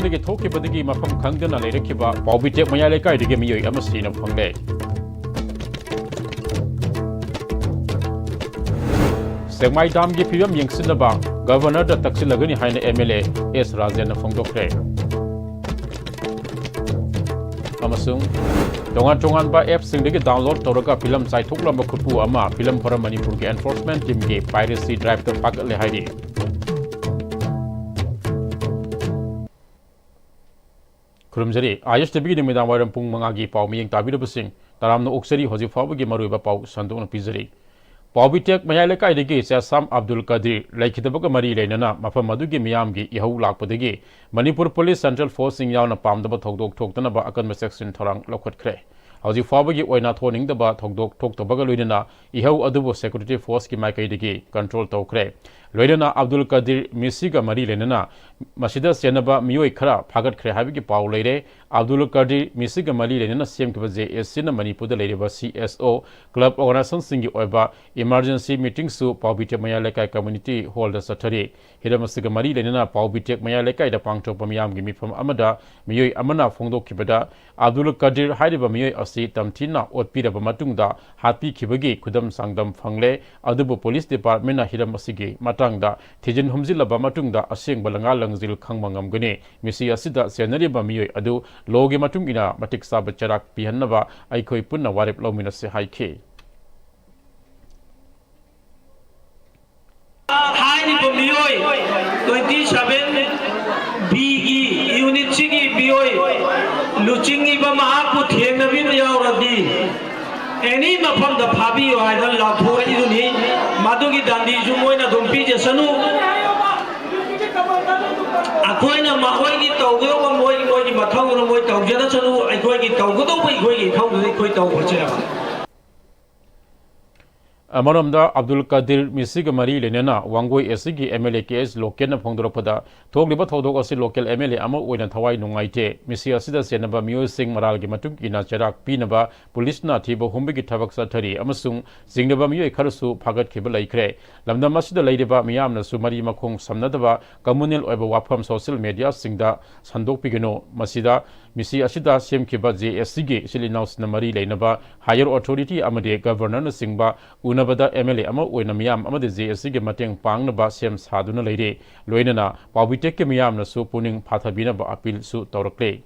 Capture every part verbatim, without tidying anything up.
ꯗꯒꯤ ꯊꯣꯛꯈꯤꯕꯗꯒꯤ ꯃꯐꯝ ꯈꯪꯗꯅ ꯂꯩꯔꯛꯈꯤꯕ ꯄꯥꯎꯕꯤꯇꯦꯛ ꯃꯌꯥꯏ ꯂꯩꯀꯥꯏꯗꯒꯤ ꯃꯤꯑꯣꯏ ꯑꯃ ꯁꯤꯅ ꯐꯪꯂꯦ꯫ ꯁꯦꯛꯃꯥꯏ ꯗꯥꯝꯒꯤ ꯐꯤꯕꯝ ꯌꯦꯡꯁꯤꯟꯅꯕ ꯒꯕꯔꯅꯔꯗ ꯇꯛꯁꯤꯜꯂꯒꯅꯤ ꯍꯥꯏꯅ ꯑꯦꯝ ꯑꯦꯜ ꯑꯦ ꯑꯦꯁ ꯔꯥꯖꯦꯟꯅ ꯐꯣꯡꯗꯣꯛꯈ꯭ꯔꯦ꯫ ꯑꯃꯁꯨꯡ ꯇꯣꯉꯥꯟ ꯇꯣꯉꯥꯟꯕ ꯑꯦꯞꯁꯤꯡꯗꯒꯤ ꯗꯥꯎꯟꯂꯣꯗ ꯇꯧꯔꯒ ꯐꯤꯂꯝ ꯆꯥꯏꯊꯣꯛꯂꯝꯕ ꯈꯨꯠꯄꯨ ꯑꯃ ꯐꯤꯂꯝ ꯐꯣꯔꯝ ꯃꯅꯤꯄꯨꯔꯒꯤ ꯑꯦꯟꯐꯣꯔꯁꯃꯦꯟ ꯇꯤꯝꯒꯤ ꯄꯥꯏꯔꯦꯁꯤ ꯗ꯭ꯔꯥꯏꯚꯇ ꯐꯥꯒꯠꯂꯦ ꯍꯥꯏꯔꯤ꯫ ꯈꯨꯔꯨꯝꯖꯔꯤ꯫ ꯑꯥꯏ ꯑꯦꯁ ꯇꯤ ꯚꯤꯒꯤ ꯅꯨꯃꯤꯗꯥꯡ ꯋꯥꯏꯔꯝ ꯄꯨꯡ ꯃꯉꯥꯒꯤ ꯄꯥꯎ ꯃꯤꯠꯌꯦꯡ ꯇꯥꯕꯤꯔꯕꯁꯤꯡ ꯇꯔꯥꯝꯅ ꯑꯣꯛꯆꯔꯤ꯫ ꯍꯧꯖꯤꯛ ꯐꯥꯎꯕꯒꯤ ꯃꯔꯨꯑꯣꯏꯕ ꯄꯥꯎ ꯁꯟꯗꯣꯛꯅ ꯄꯤꯖꯔꯤ꯫ ꯄꯥꯎꯕꯤꯇꯦꯛ ꯃꯌꯥꯏ ꯂꯩꯀꯥꯏꯗꯒꯤ ꯆꯦꯁꯥꯝ ꯑꯕꯗꯨꯜ ꯀꯗꯤꯔ ꯂꯩꯈꯤꯗꯕꯒ ꯃꯔꯤ ꯂꯩꯅꯅ ꯃꯐꯝ ꯑꯗꯨꯒꯤ ꯃꯤꯌꯥꯝꯒꯤ ꯏꯍꯧ ꯂꯥꯛꯄꯗꯒꯤ ꯃꯅꯤꯄꯨꯔ ꯄꯨꯂꯤꯁ, ꯁꯦꯟꯇ꯭ꯔꯦꯜ ꯐꯣꯔꯁꯁꯤꯡ ꯌꯥꯎꯅ ꯄꯥꯝꯗꯕ ꯊꯧꯗꯣꯛ ꯊꯣꯛꯇꯅꯕ ꯑꯀꯟꯕ ꯆꯦꯛꯁꯤꯟ ꯊꯧꯔꯥꯡ ꯂꯧꯈꯠꯈ꯭ꯔꯦ꯫ ꯍꯧꯖꯤꯛ ꯐꯥꯎꯕꯒꯤ ꯑꯣꯏꯅ ꯊꯣꯛꯍꯟꯅꯤꯡꯗꯕ ꯊꯧꯗꯣꯛ ꯊꯣꯛꯇꯕꯒ ꯂꯣꯏꯅꯅ ꯏꯍꯧ ꯑꯗꯨꯕꯨ ꯁꯦꯀ꯭ꯌꯨꯔꯤꯇꯤ ꯐꯣꯔꯁꯀꯤ ꯃꯥꯏꯀꯩꯗꯒꯤ ꯀꯟꯇ꯭ꯔꯣꯜ ꯇꯧꯈ꯭ꯔꯦ꯫ ꯂꯣꯏꯅꯅ ꯑꯕꯗꯨꯜ ꯀꯗꯤꯔ ꯃꯤꯁꯤꯒ ꯃꯔꯤ ꯂꯩꯅꯅ ꯃꯁꯤꯗ ꯆꯦꯟꯅꯕ ꯃꯤꯑꯣꯏ ꯈꯔ ꯐꯥꯒꯠꯈ꯭ꯔꯦ ꯍꯥꯏꯕꯒꯤ ꯄꯥꯎ ꯂꯩꯔꯦ꯫ ꯑꯕꯗꯨꯜ ꯀꯗꯤꯔ ꯃꯤꯁꯤꯒ ꯃꯔꯤ ꯂꯩꯅꯅ ꯁꯦꯝꯈꯤꯕ ꯖꯦ ꯑꯦ ꯁꯤꯅ ꯃꯅꯤꯄꯨꯔꯗ ꯂꯩꯔꯤꯕ ꯁꯤ ꯑꯦꯁ ꯑꯣ, ꯀ꯭ꯂꯕ ꯑꯣꯔꯒꯅꯥꯏꯖꯦꯁꯟꯁꯤꯡꯒꯤ ꯑꯣꯏꯕ ꯏꯃꯥꯔꯖꯦꯟꯁꯤ ꯃꯤꯇꯤꯡꯁꯨ ꯄꯥꯎꯕꯤꯇꯦꯛ ꯃꯌꯥꯏ ꯂꯩꯀꯥꯏ ꯀꯝꯃ꯭ꯌꯨꯅꯤꯇꯤ ꯍꯣꯜꯗ ꯆꯠꯊꯔꯤ꯫ ꯍꯤꯔꯝ ꯑꯁꯤꯒ ꯃꯔꯤ ꯂꯩꯅꯅ ꯄꯥꯎꯕꯤꯇꯦꯛ ꯃꯌꯥꯏ ꯂꯩꯀꯥꯏꯗ ꯄꯥꯡꯊꯣꯛꯄ ꯃꯤꯌꯥꯝꯒꯤ ꯃꯤꯐꯝ ꯑꯃꯗ ꯃꯤꯑꯣꯏ ꯑꯃꯅ ꯐꯣꯡꯗꯣꯛꯈꯤꯕꯗ, ꯑꯕꯗꯨꯜ ꯀꯗꯤꯔ ꯍꯥꯏꯔꯤꯕ ꯃꯤꯑꯣꯏ ꯑꯁꯤ ꯇꯝꯊꯤꯅ ꯑꯣꯠꯄꯤꯔꯕ ꯃꯇꯨꯡꯗ ꯍꯥꯠꯄꯤꯈꯤꯕꯒꯤ ꯈꯨꯗꯝ ꯆꯥꯡꯗꯝ ꯐꯪꯂꯦ꯫ ꯑꯗꯨꯕꯨ ꯄꯨꯂꯤꯁ ꯗꯤꯄꯥꯔꯠꯃꯦꯟꯅ ꯍꯤꯔꯝ ꯑꯁꯤꯒꯤ ꯃꯇꯥꯡꯗ ꯊꯤꯖꯤꯟ ꯍꯨꯝꯖꯤꯜꯂꯕ ꯃꯇꯨꯡꯗ ꯑꯁꯦꯡꯕ ꯂꯪꯉꯥ ꯂꯪꯖꯤꯜ ꯈꯪꯕ ꯉꯝꯒꯅꯤ꯫ ꯃꯤꯁꯤ ꯑꯁꯤꯗ ꯆꯦꯟꯅꯔꯤꯕ ꯃꯤꯑꯣꯏ ꯑꯗꯨ ꯂꯣꯒꯤ ꯃꯇꯨꯡ ꯏꯟꯅ ꯃꯇꯤꯛ ꯆꯥꯕ ꯆꯩꯔꯥꯛ ꯄꯤꯍꯟꯅꯕ ꯑꯩꯈꯣꯏ ꯄꯨꯟꯅ ꯋꯥꯔꯦꯞ ꯂꯧꯃꯤꯟꯅꯁꯤ ꯍꯥꯏꯈꯤ꯫ ꯍꯥꯏꯔꯤꯕ ꯃꯤꯑꯣꯏ twenty seven B ꯒꯤ unit ꯁꯤꯒꯤ ꯃꯤꯑꯣꯏ ꯂꯨꯆꯤꯡꯉꯤꯕ ꯃꯍꯥꯛꯄꯨ ꯊꯦꯡꯅꯕꯤꯕ ꯌꯥꯎꯔꯗꯤ ꯑꯦꯅꯤ ꯃꯐꯝꯗ ꯐꯥꯕꯤꯌꯨ ꯍꯥꯏꯗꯅ ꯂꯥꯎꯊꯣꯔꯛꯏꯗꯨꯅꯤ꯫ ꯃꯗꯨꯒꯤ ꯗꯟꯗꯤꯁꯨ ꯃꯣꯏꯅ ꯑꯗꯨꯝ ꯄꯤꯖꯁꯅꯨ꯫ ꯑꯩꯈꯣꯏꯅ ꯃꯈꯣꯏꯒꯤ ꯇꯧꯒꯗꯧꯕ ꯃꯣꯏꯒꯤ, ꯃꯣꯏꯒꯤ ꯃꯊꯧꯗꯨꯅ ꯃꯣꯏ ꯇꯧꯖꯔꯁꯅꯨ, ꯑꯩꯈꯣꯏꯒꯤ ꯇꯧꯒꯗꯧꯕ ꯑꯩꯈꯣꯏꯒꯤ ꯏꯊꯧꯗꯨꯗꯤ ꯑꯩꯈꯣꯏ ꯇꯧꯕꯁꯦ꯫ ꯑꯃꯔꯣꯝꯗ, ꯑꯕꯗꯨꯜ ꯀꯥꯗꯤꯔ ꯃꯤꯁꯤꯒ ꯃꯔꯤ ꯂꯩꯅꯅ ꯋꯥꯡꯒꯣꯏ ꯑꯦꯁ ꯁꯤꯒꯤ ꯑꯦꯝ ꯑꯦꯜ ꯑꯦ ꯀꯦ ꯑꯦꯁ ꯂꯣꯀꯦꯟꯅ ꯐꯣꯡꯗꯣꯔꯛꯄꯗ, ꯊꯣꯛꯂꯤꯕ ꯊꯧꯗꯣꯛ ꯑꯁꯤ ꯂꯣꯀꯦꯜ ꯑꯦꯝ ꯑꯦꯜ ꯑꯦ ꯑꯃ ꯑꯣꯏꯅ ꯊꯋꯥꯏ ꯅꯨꯡꯉꯥꯏꯇꯦ꯫ ꯃꯤꯁꯤ ꯑꯁꯤꯗ ꯆꯦꯟꯅꯕ ꯃꯤꯑꯣꯏꯁꯤꯡ ꯃꯔꯥꯜꯒꯤ ꯃꯇꯨꯡ ꯏꯟꯅ ꯆꯩꯔꯥꯛ ꯄꯤꯅꯕ ꯄꯨꯂꯤꯁꯅ ꯊꯤꯕ ꯍꯨꯝꯕꯒꯤ ꯊꯕꯛ ꯆꯠꯊꯔꯤ ꯑꯃꯁꯨꯡ ꯆꯤꯡꯅꯕ ꯃꯤꯑꯣꯏ ꯈꯔꯁꯨ ꯐꯥꯒꯠꯈꯤꯕ ꯂꯩꯈ꯭ꯔꯦ꯫ ꯂꯝꯗꯝ ꯑꯁꯤꯗ ꯂꯩꯔꯤꯕ ꯃꯤꯌꯥꯝꯅꯁꯨ ꯃꯔꯤ ꯃꯈꯣꯡ ꯁꯝꯅꯗꯕ ꯀꯝꯃꯨꯅꯦꯜ ꯑꯣꯏꯕ ꯋꯥꯐꯝ ꯁꯣꯁꯤꯌꯦꯜ ꯃꯦꯗꯤꯌꯥꯁꯤꯡꯗ ꯁꯟꯗꯣꯛꯄꯤꯒꯅꯨ꯫ ꯃꯁꯤꯗ, ꯃꯤꯁꯤ ꯑꯁꯤꯗ ꯁꯦꯝꯈꯤꯕ ꯖꯦ ꯑꯦꯁ ꯁꯤꯒꯤ ꯏꯆꯤꯜ ꯏꯅꯥꯎꯁꯤꯡꯅ ꯃꯔꯤ ꯂꯩꯅꯕ ꯍꯥꯌꯔ ꯑꯣꯊꯣꯔꯤꯇꯤ ꯑꯃꯗꯤ ꯒꯕꯔꯅꯔꯅꯆꯤꯡꯕ ꯎꯅꯕꯗ ꯑꯦꯝ ꯑꯦꯜ ꯑꯦ ꯑꯃ ꯑꯣꯏꯅ ꯃꯤꯌꯥꯝ ꯑꯃꯗꯤ ꯖꯦ ꯑꯦꯁ ꯁꯤꯒꯤ ꯃꯇꯦꯡ ꯄꯥꯡꯅꯕ ꯁꯦꯝ ꯁꯥꯗꯨꯅ ꯂꯩꯔꯤ꯫ ꯂꯣꯏꯅꯅ ꯄꯥꯎꯕꯤꯇꯦꯛꯀꯤ ꯃꯤꯌꯥꯝꯅꯁꯨ ꯄꯨꯛꯅꯤꯡ ꯐꯥꯊꯕꯤꯅꯕ ꯑꯄꯤꯜꯁꯨ ꯇꯧꯔꯛꯂꯤ꯫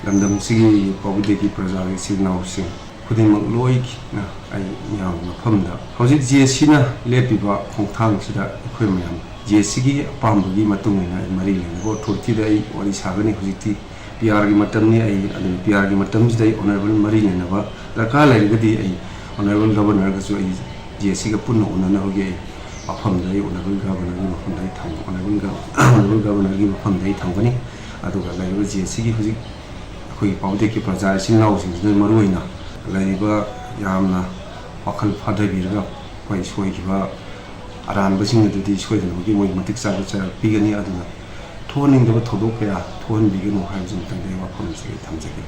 ꯂꯝꯗꯝꯁꯤꯒꯤ ꯄꯥꯎꯕꯤꯗꯒꯤ ꯄ꯭ꯔꯖꯥꯒꯤ ꯏꯆꯤꯜ ꯏꯅꯥꯎꯁꯤꯡ ꯈꯨꯗꯤꯡꯃꯛ ꯂꯣꯏꯅ ꯑꯩ ꯃꯌꯥꯝꯒꯤ ꯃꯐꯝꯗ ꯍꯧꯖꯤꯛ ꯖꯦ ꯑꯦꯁ ꯁꯤꯅ ꯂꯦꯞꯄꯤꯕ ꯈꯣꯡꯊꯥꯡ ꯑꯁꯤꯗ ꯑꯩꯈꯣꯏ ꯃꯌꯥꯝ ꯖꯦ ꯑꯦꯁ ꯁꯤꯒꯤ ꯑꯄꯥꯝꯕꯒꯤ ꯃꯇꯨꯡ ꯏꯟꯅ ꯑꯩ ꯃꯔꯤ ꯂꯩꯅꯕ ꯑꯣꯊꯣꯔꯤꯇꯤꯗ ꯑꯩ ꯋꯥꯔꯤ ꯁꯥꯒꯅꯤ꯫ ꯍꯧꯖꯤꯛꯇꯤ ꯄꯤ ꯑꯥꯔꯒꯤ ꯃꯇꯝꯅꯤ꯫ ꯑꯩ ꯑꯗꯨꯅ ꯄꯤ ꯑꯥꯔꯒꯤ ꯃꯇꯝꯁꯤꯗ ꯑꯩ ꯑꯣꯅꯔꯦꯕꯜ ꯃꯔꯤ ꯂꯩꯅꯕ ꯗꯔꯀꯥꯔ ꯂꯩꯔꯒꯗꯤ ꯑꯩ ꯑꯣꯅꯔꯦꯕꯜ ꯒꯕꯔꯅꯔꯒꯁꯨ ꯑꯩ ꯖꯦ ꯑꯦꯁ ꯁꯤꯒ ꯄꯨꯟꯅ ꯎꯅꯅꯕꯒꯤ ꯑꯩ ꯃꯐꯝꯗ ꯑꯩ ꯑꯣꯅꯔꯦꯕꯜ ꯒꯕꯔꯅꯔꯒꯤ ꯃꯐꯝꯗ ꯑꯩ ꯊꯝ-, ꯑꯣꯅꯔꯦꯕꯜ ꯒ-, ꯑꯣꯅꯔꯦꯕꯜ ꯒꯕꯔꯅꯔꯒꯤ ꯃꯐꯝꯗ ꯑꯩ ꯊꯝꯒꯅꯤ꯫ ꯑꯗꯨꯒ ꯂꯩꯔꯤꯕ ꯖꯦ ꯑꯦꯁ ꯁꯤꯒꯤ ꯍꯧꯖꯤꯛ ꯑꯩꯈꯣꯏꯒꯤ ꯄꯥꯎꯗꯦꯛꯀꯤ ꯄ꯭ꯔꯖꯥ ꯏꯆꯤꯜ ꯏꯅꯥꯎꯁꯤꯡꯁꯤꯅ ꯃꯔꯨꯑꯣꯏꯅ ꯂꯩꯔꯤꯕ ꯌꯥꯝꯅ ꯋꯥꯈꯜ ꯐꯥꯊꯕꯤꯔꯒ ꯑꯩꯈꯣꯏ ꯁꯣꯏꯈꯤꯕ ꯑꯔꯥꯟꯕꯁꯤꯡ ꯑꯗꯨꯗꯤ ꯁꯣꯏꯗꯅꯃꯛꯀꯤ ꯃꯣꯏ ꯃꯇꯤꯛ ꯆꯥꯕ ꯆꯩꯔꯥꯛ ꯄꯤꯒꯅꯤ꯫ ꯑꯗꯨꯅ ꯊꯣꯛꯍꯟꯅꯤꯡꯗꯕ ꯊꯧꯗꯣꯛ ꯀꯌꯥ ꯊꯣꯛꯍꯟꯕꯤꯒꯅꯨ ꯍꯥꯏꯕꯁꯤꯃꯇꯪꯗꯤ ꯑꯩ ꯋꯥꯐꯝꯁꯤ ꯑꯩ ꯊꯝꯖꯒꯦ꯫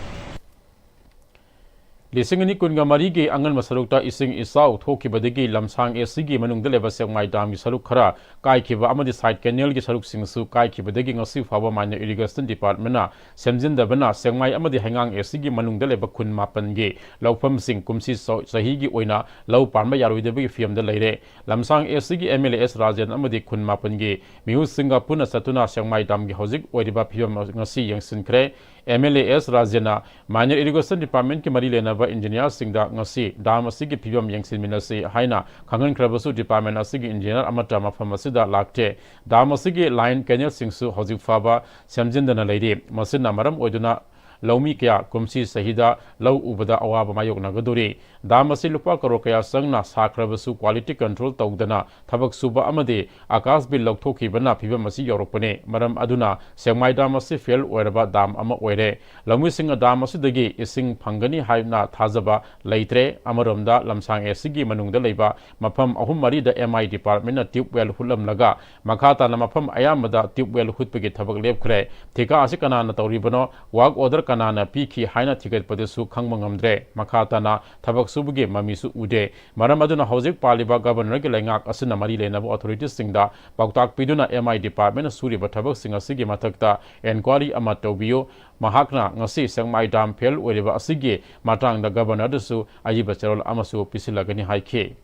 ꯂꯤꯁꯤꯡ ꯑꯅꯤ ꯀꯨꯟꯒ ꯃꯔꯤꯒꯤ ꯑꯉꯟꯕ ꯁꯔꯨꯛꯇ ꯏꯁꯤꯡ ꯏꯆꯥꯎ ꯊꯣꯛꯈꯤꯕꯗꯒꯤ ꯂꯝꯁꯥꯡ ꯑꯦꯁ ꯁꯤꯒꯤ ꯃꯅꯨꯡꯗ ꯂꯩꯕ ꯁꯦꯛꯃꯥꯏ ꯗꯥꯝꯒꯤ ꯁꯔꯨꯛ ꯈꯔ ꯀꯥꯏꯈꯤꯕ ꯑꯃꯗꯤ ꯁꯥꯏꯠ ꯀꯦꯅꯦꯜꯒꯤ ꯁꯔꯨꯛꯁꯤꯡꯁꯨ ꯀꯥꯏꯈꯤꯕꯗꯒꯤ ꯉꯁꯤ ꯐꯥꯎꯕ ꯃꯥꯏꯅꯔ ꯏꯔꯤꯒꯦꯁꯟ ꯗꯤꯄꯥꯔꯠꯃꯦꯟꯅ ꯁꯦꯝꯖꯤꯟꯗꯕꯅ ꯁꯦꯛꯃꯥꯏ ꯑꯃꯗꯤ ꯍꯩꯉꯥꯡ ꯑꯦꯁ ꯁꯤꯒꯤ ꯃꯅꯨꯡꯗ ꯂꯩꯕ ꯈꯨꯟ ꯃꯥꯄꯟꯒꯤ ꯂꯧꯐꯝꯁꯤꯡ ꯀꯨꯝꯁꯤ ꯆ-, ꯆꯍꯤꯒꯤ ꯑꯣꯏꯅ ꯂꯧ ꯄꯥꯟꯕ ꯌꯥꯔꯣꯏꯗꯕꯒꯤ ꯐꯤꯕꯝꯗ ꯂꯩꯔꯦ꯫ ꯂꯝꯁꯥꯡ ꯑꯦꯁ ꯁꯤꯒꯤ ꯑꯦꯝ ꯑꯦꯜ ꯑꯦ ꯑꯦꯁ ꯔꯥꯖꯦꯟ ꯑꯃꯗꯤ ꯈꯨꯟ ꯃꯥꯄꯟꯒꯤ ꯃꯤꯍꯨꯠꯁꯤꯡꯒ ꯄꯨꯟꯅ ꯆꯠꯇꯨꯅ ꯁꯦꯛꯃꯥꯏ ꯗꯥꯝꯒꯤ ꯍꯧꯖꯤꯛ ꯑꯣꯏꯔꯤꯕ ꯐꯤꯕꯝ ꯉꯁꯤ ꯌꯦꯡꯁꯤꯟꯈ꯭ꯔꯦ꯫ ꯑꯦꯝ ꯑꯦꯜ ꯑꯦ ꯑꯦꯁ ꯔꯥꯖꯦꯟꯅ ꯃꯥꯏꯅꯔ ꯏꯔꯤꯒꯦꯁꯟ ꯗꯤꯄꯥꯔꯠꯃꯦꯟꯀꯤ ꯃꯔꯤ ꯂꯩꯅꯕ ꯏꯟꯖꯤꯅꯤꯌꯥꯔꯁꯤꯡꯗ ꯉꯁꯤ ꯗꯥꯝ ꯑꯁꯤꯒꯤ ꯐꯤꯕꯝ ꯌꯦꯡꯁꯤꯟꯃꯤꯟꯅꯁꯤ ꯍꯥꯏꯅ ꯈꯪꯍꯟꯈ꯭ꯔꯕꯁꯨ ꯗꯤꯄꯥꯔꯠꯃꯦꯟ ꯑꯁꯤꯒꯤ ꯏꯟꯖꯤꯅꯤꯌꯥꯔ ꯑꯃꯠꯇ ꯃꯐꯝ ꯑꯁꯤꯗ ꯂꯥꯛꯇꯦ꯫ ꯗꯥꯝ ꯑꯁꯤꯒꯤ ꯂꯥꯏꯟ ꯀꯦꯅꯦꯜꯁꯤꯡꯁꯨ ꯍꯧꯖꯤꯛ ꯐꯥꯎꯕ ꯁꯦꯝꯖꯤꯟꯗꯅ ꯂꯩꯔꯤ꯫ ꯃꯁꯤꯅ ꯃꯔꯝ ꯑꯣꯏꯗꯨꯅ ꯂꯧꯃꯤ ꯀꯌꯥ ꯀꯨꯝꯁꯤ ꯆꯍꯤꯗ ꯂꯧ ꯎꯕꯗ ꯑꯋꯥꯕ ꯃꯥꯌꯣꯛꯅꯒꯗꯧꯔꯤ꯫ ꯗꯥꯝ ꯑꯁꯤ ꯂꯨꯄꯥ ꯀꯔꯣꯔ ꯀꯌꯥ ꯆꯪꯅ ꯁꯥꯈ꯭ꯔꯕꯁꯨ quality control ꯇꯧꯗꯅ ꯊꯕꯛ ꯁꯨꯕ ꯑꯃꯗꯤ ꯑꯀꯥꯁ ꯕꯤꯜ ꯂꯧꯊꯣꯛꯈꯤꯕꯅ ꯐꯤꯕꯝ ꯑꯁꯤ ꯌꯧꯔꯛꯄꯅꯤ꯫ ꯃꯔꯝ ꯑꯗꯨꯅ ꯁꯦꯛꯃꯥꯏ ꯗꯥꯝ ꯑꯁꯤ ꯐꯦꯜ ꯑꯣꯏꯔꯕ ꯗꯥꯝ ꯑꯃ ꯑꯣꯏꯔꯦ꯫ ꯂꯧꯃꯤꯁꯤꯡꯅ ꯗꯥꯝ ꯑꯁꯤꯗꯒꯤ ꯏꯁꯤꯡ ꯐꯪꯒꯅꯤ ꯍꯥꯏꯅ ꯊꯥꯖꯕ ꯂꯩꯇ꯭ꯔꯦ꯫ ꯑꯃꯔꯣꯝꯗ ꯂꯝꯁꯥꯡ ꯑꯁꯤꯒꯤ ꯃꯅꯨꯡꯗ ꯂꯩꯕ ꯃꯐꯝ ꯑꯍꯨꯝ ꯃꯔꯤꯗ ꯑꯦꯝ ꯑꯥꯏ ꯗꯤꯄꯥꯔꯠꯃꯦꯟꯅ ꯇ꯭ꯌꯨꯕꯋꯦꯜ ꯍꯨꯠꯂꯝꯂꯒ ꯃꯈꯥ ꯇꯥꯅ ꯃꯐꯝ ꯑꯌꯥꯝꯕꯗ ꯇ꯭ꯌꯨꯕꯋꯦꯜ ꯍꯨꯠꯄꯒꯤ ꯊꯕꯛ ꯂꯦꯞꯈ꯭ꯔꯦ꯫ ꯊꯤꯀꯥ ꯑꯁꯤ ꯀꯅꯥꯅ ꯇꯧꯔꯤꯕꯅꯣ, ꯋꯥꯔꯛ ꯑꯣꯔꯗꯔ ꯀꯅꯥꯅ ꯄꯤꯈꯤ ꯍꯥꯏꯅ ꯊꯤꯒꯠꯄꯗꯁꯨ ꯈꯪꯕ ꯉꯝꯗ꯭ꯔꯦ꯫ ꯃꯈꯥ ꯇꯥꯅ ꯊꯕꯛ ꯁꯨꯕꯒꯤ ꯃꯃꯤꯁꯨ ꯎꯗꯦ꯫ ꯃꯔꯝ ꯑꯗꯨꯅ ꯍꯧꯖꯤꯛ ꯄꯥꯜꯂꯤꯕ ꯒꯕꯔꯅꯔꯒꯤ ꯂꯩꯉꯥꯛ ꯑꯁꯤꯅ ꯃꯔꯤ ꯂꯩꯅꯕ ꯑꯣꯊꯣꯔꯤꯇꯤꯁꯤꯡꯗ ꯄꯥꯎꯇꯥꯛ ꯄꯤꯗꯨꯅ ꯑꯦꯝ ꯑꯥꯏ ꯗꯤꯄꯥꯔꯠꯃꯦꯟꯅ ꯁꯨꯔꯤꯕ ꯊꯕꯛꯁꯤꯡ ꯑꯁꯤꯒꯤ ꯃꯊꯛꯇ ꯏꯟꯀ꯭ꯋꯥꯔꯤ ꯑꯃ ꯇꯧꯕꯤꯌꯨ꯫ ꯃꯍꯥꯛꯅ ꯉꯁꯤ ꯁꯦꯛꯃꯥꯏ ꯗꯥꯝ ꯐꯦꯜ ꯑꯣꯏꯔꯤꯕ ꯑꯁꯤꯒꯤ ꯃꯇꯥꯡꯗ ꯒꯕꯔꯅꯔꯗꯁꯨ ꯑꯏꯕ ꯆꯦꯔꯣꯜ ꯑꯃꯁꯨ ꯄꯤꯁꯤꯜꯂꯒꯅꯤ ꯍꯥꯏꯈꯤ꯫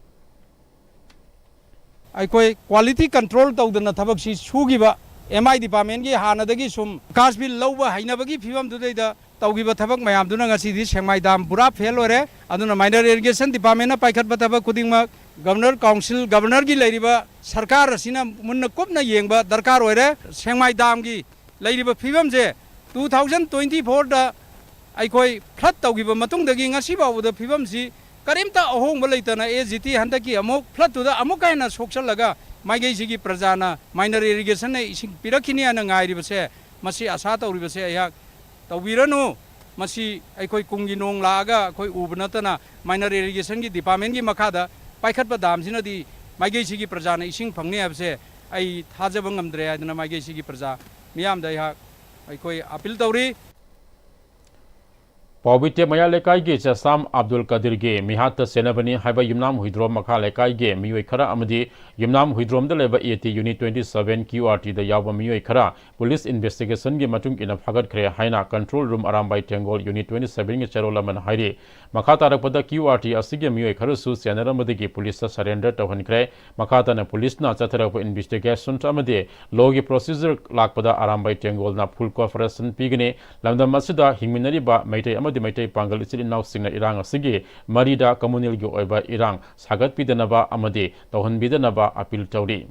ꯑꯩꯈꯣꯏ quality control ꯇꯧꯗꯅ ꯊꯕꯛꯁꯤ ꯁꯨꯈꯤꯕ ꯑꯦꯝ ꯑꯥꯏ ꯗꯤꯄꯥꯔꯠꯃꯦꯟꯒꯤ ꯍꯥꯟꯅꯗꯒꯤ ꯁꯨꯝ ꯑꯀꯥꯁ ꯕꯤꯜ ꯂꯧꯕ ꯍꯩꯅꯕꯒꯤ ꯐꯤꯕꯝꯗꯨꯗꯩꯗ ꯇꯧꯈꯤꯕ ꯊꯕꯛ ꯃꯌꯥꯝꯗꯨꯅ ꯉꯁꯤꯗꯤ ꯁꯦꯛꯃꯥꯏ ꯗꯥꯝ ꯄꯨꯔꯥ ꯐꯦꯜ ꯑꯣꯏꯔꯦ꯫ ꯑꯗꯨꯅ ꯃꯥꯏꯅꯔ ꯏꯔꯤꯒꯦꯁꯟ ꯗꯤꯄꯥꯔꯠꯃꯦꯟꯅ ꯄꯥꯏꯈꯠꯄ ꯊꯕꯛ ꯈꯨꯗꯤꯡꯃꯛ ꯒꯕꯔꯅꯔ ꯀꯥꯎꯟꯁꯤꯜ, ꯒꯕꯔꯅꯔꯒꯤ ꯂꯩꯔꯤꯕ ꯁꯔꯀꯥꯔ ꯑꯁꯤꯅ ꯃꯨꯟꯅ ꯀꯨꯞꯅ ꯌꯦꯡꯕ ꯗꯔꯀꯥꯔ ꯑꯣꯏꯔꯦ꯫ ꯁꯦꯛꯃꯥꯏ ꯗꯥꯝꯒꯤ ꯂꯩꯔꯤꯕ ꯐꯤꯕꯝꯁꯦ ꯇꯨ ꯊꯥꯎꯖꯟ ꯇ꯭ꯋꯦꯟꯇꯤ ꯐꯣꯔꯗ ꯑꯩꯈꯣꯏ ꯐ꯭ꯂꯠ ꯇꯧꯈꯤꯕ ꯃꯇꯨꯡꯗꯒꯤ ꯉꯁꯤ ꯐꯥꯎꯕꯗ ꯐꯤꯕꯝꯁꯤ ꯀꯔꯤꯝꯇ ꯑꯍꯣꯡꯕ ꯂꯩꯇꯅ ꯑꯦꯁ ꯖꯤ ꯇꯤ ꯍꯟꯗꯛꯀꯤ ꯑꯃꯨꯛ ꯐ꯭ꯂꯠꯇꯨꯗ ꯑꯃꯨꯛꯀ ꯍꯦꯟꯅ ꯁꯣꯛꯆꯜꯂꯒ ꯃꯥꯏꯀꯩꯁꯤꯒꯤ ꯄ꯭ꯔꯖꯥꯅ ꯃꯥꯏꯅꯔ ꯏꯔꯤꯒꯦꯁꯟꯅ ꯏꯁꯤꯡ ꯄꯤꯔꯛꯈꯤꯅꯤ ꯍꯥꯏꯅ ꯉꯥꯏꯔꯤꯕꯁꯦ, ꯃꯁꯤ ꯑꯁꯥ ꯇꯧꯔꯤꯕꯁꯦ ꯑꯩꯍꯥꯛ ꯇꯧꯕꯤꯔꯅꯨ꯫ ꯃꯁꯤ ꯑꯩꯈꯣꯏ ꯀꯨꯝꯒꯤ ꯅꯣꯡ ꯂꯥꯛꯑꯒ ꯑꯩꯈꯣꯏ ꯎꯕ ꯅꯠꯇꯅ ꯃꯥꯏꯅꯔ ꯏꯔꯤꯒꯦꯁꯟꯒꯤ ꯗꯤꯄꯥꯔꯠꯃꯦꯟꯒꯤ ꯃꯈꯥꯗ ꯄꯥꯏꯈꯠꯄ ꯗꯥꯝꯁꯤꯅꯗꯤ ꯃꯥꯏꯀꯩꯁꯤꯒꯤ ꯄ꯭ꯔꯖꯥꯅ ꯏꯁꯤꯡ ꯐꯪꯅꯤ ꯍꯥꯏꯕꯁꯦ ꯑꯩ ꯊꯥꯖꯕ ꯉꯝꯗ꯭ꯔꯦ ꯍꯥꯏꯗꯅ ꯃꯥꯏꯀꯩꯁꯤꯒꯤ ꯄ꯭ꯔꯖꯥ ꯃꯤꯌꯥꯝꯗ ꯑꯩꯍꯥꯛ, ꯑꯩꯈꯣꯏ ꯑꯄꯤꯜ ꯇꯧꯔꯤ꯫ ꯄꯥꯎꯕꯤꯇꯦ ꯃꯌꯥ ꯂꯩꯀꯥꯏꯒꯤ ꯆꯦꯁꯥꯝ ꯑꯕꯗꯨꯜ ꯀꯗꯤꯔꯒꯤ ꯃꯤꯍꯥꯠꯇ ꯆꯦꯟꯅꯕꯅꯤ ꯍꯥꯏꯕ ꯌꯨꯝꯅꯥꯝ ꯍꯨꯏꯗ꯭ꯔꯣꯝ ꯃꯈꯥ ꯂꯩꯀꯥꯏꯒꯤ ꯃꯤꯑꯣꯏ ꯈꯔ ꯑꯃꯗꯤ ꯌꯨꯝꯅꯥꯝ ꯍꯨꯏꯗ꯭ꯔꯣꯝꯗ ꯂꯩꯕ A T unit twenty seven Q R ꯇꯤꯗ ꯌꯥꯎꯕ ꯃꯤꯑꯣꯏ ꯈꯔ ꯄꯨꯂꯤꯁ ꯏꯟꯚꯦꯁꯇꯤꯒꯦꯁꯟꯒꯤ ꯃꯇꯨꯡ ꯏꯟꯅ ꯐꯥꯒꯠꯈ꯭ꯔꯦ ꯍꯥꯏꯅ control room Arambai Tenggol unit twenty ꯁꯚꯦꯟꯒꯤ ꯆꯦꯔꯣꯜ ꯑꯃꯅ ꯍꯥꯏꯔꯤ꯫ ꯃꯈꯥ ꯇꯥꯔꯛꯄꯗ ꯀ꯭ꯌꯨ ꯑꯥꯔ ꯇꯤ ꯑꯁꯤꯒꯤ ꯃꯤꯑꯣꯏ ꯈꯔꯁꯨ ꯆꯦꯟꯅꯔꯝꯕꯗꯒꯤ ꯄꯨꯂꯤꯁꯇ ꯁꯔꯦꯟꯗꯔ ꯇꯧꯍꯟꯈ꯭ꯔꯦ꯫ ꯃꯈꯥ ꯇꯥꯅ ꯄꯨꯂꯤꯁꯅ ꯆꯠꯊꯔꯛꯄ ꯏꯟꯚꯦꯁꯇꯤꯒꯦꯁꯟ ꯑꯃꯗꯤ ꯂꯣꯒꯤ ꯄ꯭ꯔꯣꯁꯤꯖꯔ ꯂꯥꯛꯄꯗ ꯑꯔꯥꯝꯕꯥꯏ ꯇꯦꯡꯒꯣꯜꯅ ꯐꯨꯜ ꯀꯣꯑꯣꯄꯔꯦꯁꯟ ꯄꯤꯒꯅꯤ꯫ ꯂꯝꯗꯝ ꯑꯁꯤꯗ ꯍꯤꯡꯃꯤꯟꯅꯔꯤꯕ ꯃꯩꯇꯩ ꯑꯃꯗꯤ ꯃꯩꯇꯩ ꯄꯥꯡꯒꯜ ꯏꯆꯤꯜ ꯏꯅꯥꯎꯁꯤꯡꯅ ꯏꯔꯥꯡ ꯑꯁꯤꯒꯤ ꯃꯔꯤꯗ ꯀꯝꯃꯨꯅꯦꯜꯒꯤ ꯑꯣꯏꯕ ꯏꯔꯥꯡ ꯁꯥꯒꯠꯄꯤꯗꯅꯕ ꯑꯃꯗꯤ ꯇꯧꯍꯟꯕꯤꯗꯅꯕ ꯑꯄꯤꯜ ꯇꯧꯔꯤ꯫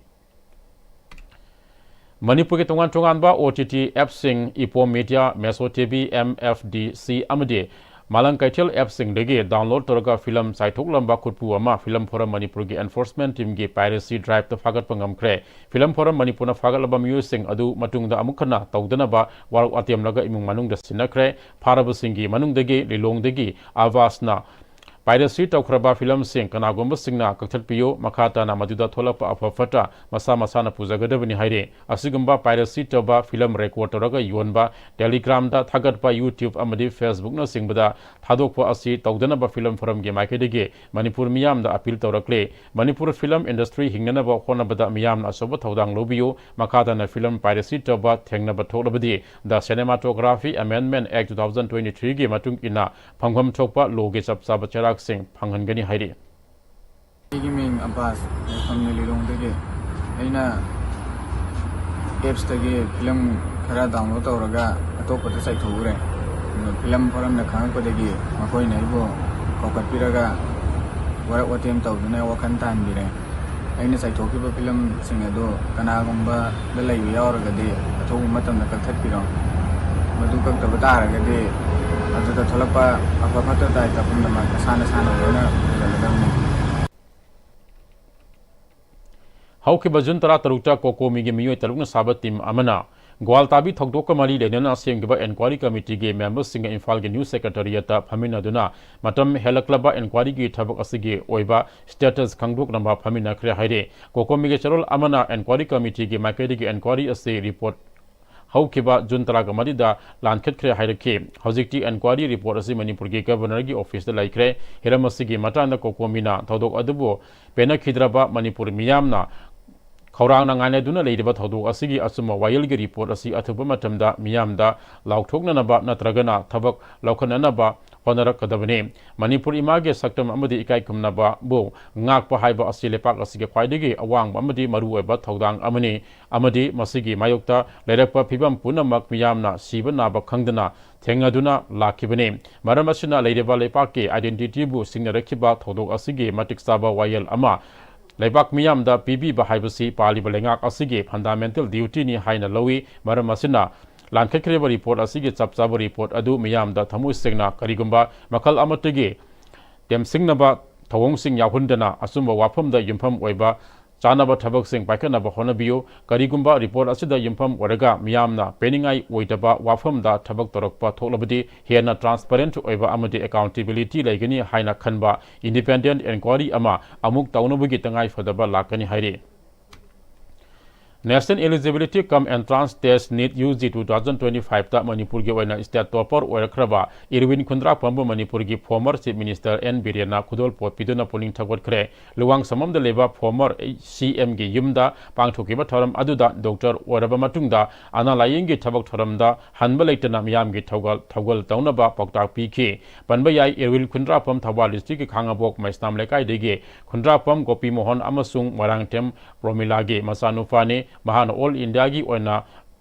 ꯃꯅꯤꯄꯨꯔꯒꯤ ꯇꯣꯉꯥꯟ ꯇꯣꯉꯥꯟꯕ OTT appꯁꯤꯡ, ꯏꯄꯣꯝ ꯃꯤꯗꯤꯌꯥ, ꯃꯦꯁꯣ ꯇꯤꯚꯤ, MFDC ꯑꯃꯗꯤ ꯃꯥꯂꯪ ꯀꯩꯊꯦꯜ appꯁꯤꯡꯗꯒꯤ download ꯇꯧꯔꯒ ꯐꯤꯂꯝ ꯆꯥꯏꯊꯣꯛꯂꯝꯕ ꯈꯨꯠꯄꯨ ꯑꯃ ꯐꯤꯂꯝ ꯐꯣꯔꯝ ꯃꯅꯤꯄꯨꯔꯒꯤ enforcement teamꯒꯤ piracy driveꯇ ꯐꯥꯒꯠꯄ ꯉꯝꯈ꯭ꯔꯦ꯫ ꯐꯤꯂꯝ ꯐꯣꯔꯝ ꯃꯅꯤꯄꯨꯔꯅ ꯐꯥꯒꯠꯂꯕ ꯃꯤꯑꯣꯏꯁꯤꯡ ꯑꯗꯨ ꯃꯇꯨꯡꯗ ꯑꯃꯨꯛ ꯍꯟꯅ ꯇꯧꯗꯅꯕ ꯋꯥꯔꯣꯛ ꯋꯥꯇꯦꯝꯂꯒ ꯏꯃꯨꯡ ꯃꯅꯨꯡꯗ ꯁꯤꯟꯅꯈ꯭ꯔꯦ꯫ ꯐꯥꯔꯕꯁꯤꯡꯒꯤ ꯃꯅꯨꯡꯗꯒꯤ ꯂꯤꯂꯣꯡꯗꯒꯤ ꯑꯕꯥꯁꯅ piracy ꯇꯧꯈ꯭ꯔꯕ ꯐꯤꯂꯝꯁꯤꯡ ꯀꯅꯥꯒꯨꯝꯕꯁꯤꯡꯅ ꯀꯛꯊꯠꯄꯤꯌꯨ, ꯃꯈꯥ ꯇꯥꯅ ꯃꯗꯨꯗ ꯊꯣꯛꯂꯛꯄ ꯑꯐ ꯐꯠꯇ ꯃꯁꯥ ꯃꯁꯥꯅ ꯄꯨꯖꯒꯗꯕꯅꯤ ꯍꯥꯏꯔꯤ꯫ ꯑꯁꯤꯒꯨꯝꯕ piracy ꯇꯧꯕ, ꯐꯤꯂꯝ record ꯇꯧꯔꯒ ꯌꯣꯟꯕ, Telegramꯗ ꯊꯥꯒꯠꯄ, YouTube ꯑꯃꯗꯤ Facebookꯅꯆꯤꯡꯕꯗ ꯊꯥꯗꯣꯛꯄ ꯑꯁꯤ ꯇꯧꯗꯅꯕ ꯐꯤꯂꯝ ꯐꯣꯔꯝꯒꯤ ꯃꯥꯏꯀꯩꯗꯒꯤ ꯃꯅꯤꯄꯨꯔ ꯃꯤꯌꯥꯝꯗ appeal ꯇꯧꯔꯛꯂꯤ꯫ ꯃꯅꯤꯄꯨꯔ film industry ꯍꯤꯡꯅꯅꯕ ꯍꯣꯠꯅꯕꯗ ꯃꯤꯌꯥꯝꯅ ꯑꯆꯧꯕ ꯊꯧꯗꯥꯡ ꯂꯧꯕꯤꯌꯨ꯫ ꯃꯈꯥ ꯇꯥꯅ ꯐꯤꯂꯝ piracy ꯇꯧꯕ ꯊꯦꯡꯅꯕ ꯊꯣꯛꯂꯕꯗꯤ The Cinematography Amendment Act two thousand twenty-threeꯒꯤ ꯃꯇꯨꯡ ꯏꯟꯅ ꯐꯪꯐꯝ ꯊꯣꯛꯄ lawꯒꯤ ꯆꯞ ꯆꯥꯕ ꯆꯩꯔꯥꯛꯁꯤꯡ ꯐꯪꯍꯟꯒꯅꯤ ꯍꯥꯏꯔꯤ꯫ ꯑꯩꯒꯤ ꯃꯤꯡ ꯑꯕꯥꯁ, ꯂꯩꯐꯝꯅ ꯂꯤꯂꯣꯡꯗꯒꯤ꯫ ꯑꯩꯅ appsꯇꯒꯤ ꯐꯤꯂꯝ ꯈꯔ download ꯇꯧꯔꯒ ꯑꯇꯣꯞꯄꯗ ꯆꯥꯏꯊꯣꯛꯎꯔꯦ꯫ ꯑꯗꯣ ꯐꯤꯂꯝ ꯐꯣꯔꯝꯅ ꯈꯪꯉꯛꯄꯗꯒꯤ ꯃꯈꯣꯏꯅ ꯑꯩꯕꯨ ꯀꯧꯈꯠꯄꯤꯔꯒ ꯋꯥꯔꯛ ꯋꯥꯇꯦꯝ ꯇꯧꯗꯨꯅ ꯋꯥꯈꯜ ꯇꯥꯍꯟꯕꯤꯔꯦ꯫ ꯑꯩꯅ ꯆꯥꯏꯊꯣꯛꯈꯤꯕ ꯐꯤꯂꯝꯁꯤꯡ ꯑꯗꯨ ꯀꯅꯥꯒꯨꯝꯕꯗ ꯂꯩꯕ ꯌꯥꯎꯔꯒꯗꯤ ꯑꯊꯨꯕ ꯃꯇꯝꯗ ꯀꯛꯊꯠꯄꯤꯔꯣ꯫ ꯃꯗꯨ ꯀꯛꯇꯕ ꯇꯥꯔꯒꯗꯤ ꯑꯗꯨꯗ ꯊꯣꯛꯂꯛꯄ ꯑꯐ ꯐꯠꯇ ꯇꯥꯏꯇ ꯄꯨꯝꯅꯃꯛ ꯅꯁꯥ ꯅꯁꯥꯅ ꯂꯣꯏꯅ ꯄꯨꯖꯒꯗꯕꯅꯤ꯫ ꯍꯧꯈꯤꯕ ꯖꯨꯟ ꯇꯔꯥꯇꯔꯨꯛꯇ ꯀꯣꯀꯣꯃꯤꯒꯤ ꯃꯤꯑꯣꯏ ꯇꯔꯨꯛꯅ ꯁꯥꯕ team ꯑꯃꯅ ꯒ꯭ꯋꯥꯜꯇꯥꯕꯤ ꯊꯧꯗꯣꯛꯀ ꯃꯔꯤ ꯂꯩꯅꯅ ꯁꯦꯝꯈꯤꯕ enquiry committeeꯒꯤ memberꯁꯤꯡꯒ ꯏꯝꯐꯥꯜꯒꯤ news secretariatꯇ ꯐꯝꯃꯤꯟꯅꯗꯨꯅ ꯃꯇꯝ ꯍꯦꯜꯂꯛꯂꯕ enquiryꯒꯤ ꯊꯕꯛ ꯑꯁꯤꯒꯤ ꯑꯣꯏꯕ status ꯈꯪꯗꯣꯛꯅꯕ ꯐꯝꯃꯤꯟꯅꯈ꯭ꯔꯦ ꯍꯥꯏꯔꯤ꯫ ꯀꯣꯀꯣꯃꯤꯒꯤ ꯆꯦꯔꯣꯜ ꯑꯃꯅ enquiry committeeꯒꯤ ꯃꯥꯏꯀꯩꯗꯒꯤ enquiry ꯑꯁꯤ report ꯍꯧꯈꯤꯕ ꯖꯨꯟ ꯇꯔꯥꯒ ꯃꯔꯤꯗ ꯂꯥꯟꯈꯠꯈ꯭ꯔꯦ ꯍꯥꯏꯔꯛꯈꯤ꯫ ꯍꯧꯖꯤꯛꯇꯤ enquiry report ꯑꯁꯤ ꯃꯅꯤꯄꯨꯔꯒꯤ governorꯒꯤ officeꯇ ꯂꯩꯈ꯭ꯔꯦ꯫ ꯍꯤꯔꯝ ꯑꯁꯤꯒꯤ ꯃꯇꯥꯡꯗ ꯀꯣꯀꯣꯃꯤꯅ ꯊꯧꯗꯣꯛ ꯑꯗꯨꯕꯨ ꯄꯦꯟꯅꯈꯤꯗ꯭ꯔꯕ ꯃꯅꯤꯄꯨꯔ ꯃꯤꯌꯥꯝꯅ ꯈꯧꯔꯥꯡꯅ ꯉꯥꯏꯅꯗꯨꯅ ꯂꯩꯔꯤꯕ ꯊꯧꯗꯣꯛ ꯑꯁꯤꯒꯤ ꯑꯆꯨꯝꯕ ꯋꯥꯌꯦꯜꯒꯤ report ꯑꯁꯤ ꯑꯊꯨꯕ ꯃꯇꯝꯗ ꯃꯤꯌꯥꯝꯗ ꯂꯥꯎꯊꯣꯛꯅꯅꯕ ꯅꯠꯇ꯭ꯔꯒꯅ ꯊꯕꯛ ꯂꯧꯈꯠꯅꯅꯕ ꯍꯣꯠꯅꯔꯛꯀꯗꯕꯅꯤ꯫ ꯃꯅꯤꯄꯨꯔ ꯏꯃꯥꯒꯤ ꯁꯛꯇꯝ ꯑꯃꯗꯤ ꯏꯀꯥꯏ ꯈꯨꯝꯅꯕꯕꯨ ꯉꯥꯛꯄ ꯍꯥꯏꯕ ꯑꯁꯤ ꯂꯩꯄꯥꯛ ꯑꯁꯤꯒꯤ ꯈ꯭ꯋꯥꯏꯗꯒꯤ ꯑꯋꯥꯡꯕ ꯑꯃꯗꯤ ꯃꯔꯨꯑꯣꯏꯕ ꯊꯧꯗꯥꯡ ꯑꯃꯅꯤ ꯑꯃꯗꯤ ꯃꯁꯤꯒꯤ ꯃꯥꯌꯣꯛꯇ ꯂꯩꯔꯛꯄ ꯐꯤꯕꯝ ꯄꯨꯝꯅꯃꯛ ꯃꯤꯌꯥꯝꯅ ꯁꯤꯕ ꯅꯥꯕ ꯈꯪꯗꯅ ꯊꯦꯡꯅꯗꯨꯅ ꯂꯥꯛꯈꯤꯕꯅꯤ꯫ ꯃꯔꯝ ꯑꯁꯤꯅ ꯂꯩꯔꯤꯕ ꯂꯩꯄꯥꯛꯀꯤ identityꯕꯨ ꯁꯤꯡꯅꯔꯛꯈꯤꯕ ꯊꯧꯗꯣꯛ ꯑꯁꯤꯒꯤ ꯃꯇꯤꯛ ꯆꯥꯕ ꯋꯥꯌꯦꯜ ꯑꯃ ꯂꯩꯕꯥꯛ ꯃꯤꯌꯥꯝꯗ ꯄꯤꯕꯤꯕ ꯍꯥꯏꯕꯁꯤ ꯄꯥꯜꯂꯤꯕ ꯂꯩꯉꯥꯛ ꯑꯁꯤꯒꯤ fundamental duty ꯅꯤ ꯍꯥꯏꯅ ꯂꯧꯏ꯫ ꯃꯔꯝ ꯑꯁꯤꯅ, ꯂꯥꯟꯈꯠꯈ꯭ꯔꯤꯕ report ꯑꯁꯤꯒꯤ ꯆꯞ ꯆꯥꯕ report ꯑꯗꯨ ꯃꯤꯌꯥꯝꯗ ꯊꯃꯣꯏ ꯁꯦꯡꯅ, ꯀꯔꯤꯒꯨꯝꯕ ꯃꯈꯜ ꯑꯃꯠꯇꯒꯤ ꯇꯦꯝꯁꯤꯡꯅꯕ ꯊꯧꯑꯣꯡꯁꯤꯡ ꯌꯥꯎꯍꯟꯗꯅ, ꯑꯆꯨꯝꯕ ꯋꯥꯐꯝꯗ ꯌꯨꯝꯐꯝ ꯑꯣꯏꯕ ꯆꯥꯅꯕ ꯊꯕꯛꯁꯤꯡ ꯄꯥꯏꯈꯠꯅꯕ ꯍꯣꯠꯅꯕꯤꯌꯨ꯫ ꯀꯔꯤꯒꯨꯝꯕ report ꯑꯁꯤꯗ ꯌꯨꯝꯐꯝ ꯑꯣꯏꯔꯒ ꯃꯤꯌꯥꯝꯅ ꯄꯦꯟꯅꯤꯡꯉꯥꯏ ꯑꯣꯏꯗꯕ ꯋꯥꯐꯝꯗ ꯊꯕꯛ ꯇꯧꯔꯛꯄ ꯊꯣꯛꯂꯕꯗꯤ, ꯍꯦꯟꯅ transparent ꯑꯣꯏꯕ ꯑꯃꯗꯤ accountability ꯂꯩꯒꯅꯤ ꯍꯥꯏꯅ ꯈꯟꯕ independent inquiry ꯑꯃ ꯑꯃꯨꯛ ꯇꯧꯅꯕꯒꯤ ꯇꯉꯥꯏꯐꯗꯕ ꯂꯥꯛꯀꯅꯤ ꯍꯥꯏꯔꯤ꯫ National Eligibility cum Entrance Test, NEET UG two thousand twenty-five ꯇ ꯃꯅꯤꯄꯨꯔꯒꯤ ꯑꯣꯏꯅ state topper ꯑꯣꯏꯔꯛꯈ꯭ꯔꯕ ꯏꯔꯋꯤꯟ ꯈꯨꯟꯗ꯭ꯔꯥꯛꯄꯝꯕꯨ ꯃꯅꯤꯄꯨꯔꯒꯤ former Chief Minister ꯑꯦꯟ ꯕꯤꯔꯦꯟꯅ ꯈꯨꯗꯣꯜꯄꯣꯠ ꯄꯤꯗꯨꯅ ꯄꯨꯛꯅꯤꯡ ꯊꯧꯒꯠꯈ꯭ꯔꯦ꯫ ꯂꯨꯋꯥꯡꯁꯪꯕꯝꯗ ꯂꯩꯕ former ꯁꯤ ꯑꯦꯝꯒꯤ ꯌꯨꯝꯗ ꯄꯥꯡꯊꯣꯛꯈꯤꯕ ꯊꯧꯔꯝ ꯑꯗꯨꯗ doctor ꯑꯣꯏꯔꯕ ꯃꯇꯨꯡꯗ ꯑꯅꯥ ꯂꯥꯌꯦꯡꯒꯤ ꯊꯕꯛ ꯊꯧꯔꯝꯗ ꯍꯟꯕ ꯂꯩꯇꯅ ꯃꯤꯌꯥꯝꯒꯤ ꯊꯧꯒꯜ, ꯊꯧꯒꯜ ꯇꯧꯅꯕ ꯄꯥꯎꯇꯥꯛ ꯄꯤꯈꯤ꯫ ꯄꯟꯕ ꯌꯥꯏ, ꯏꯔꯋꯤꯟ ꯈꯨꯟꯗ꯭ꯔꯥꯛꯄꯝ ꯊꯧꯕꯥꯜ district ꯀꯤ ꯈꯥꯉꯕꯣꯛ ꯃꯩꯁꯅꯥꯝ ꯂꯩꯀꯥꯏꯗꯒꯤ ꯈꯨꯟꯗ꯭ꯔꯥꯛꯄꯝ ꯒꯣꯄꯤ ꯃꯣꯍꯟ ꯑꯃꯁꯨꯡ ꯃꯣꯏꯔꯥꯡꯊꯦꯝ ꯔꯣꯃꯤꯂꯥꯒꯤ ꯃꯆꯥꯅꯨꯄꯥꯅꯤ꯫ ꯃꯍꯥꯛꯅ all India ꯒꯤ ꯑꯣꯏꯅ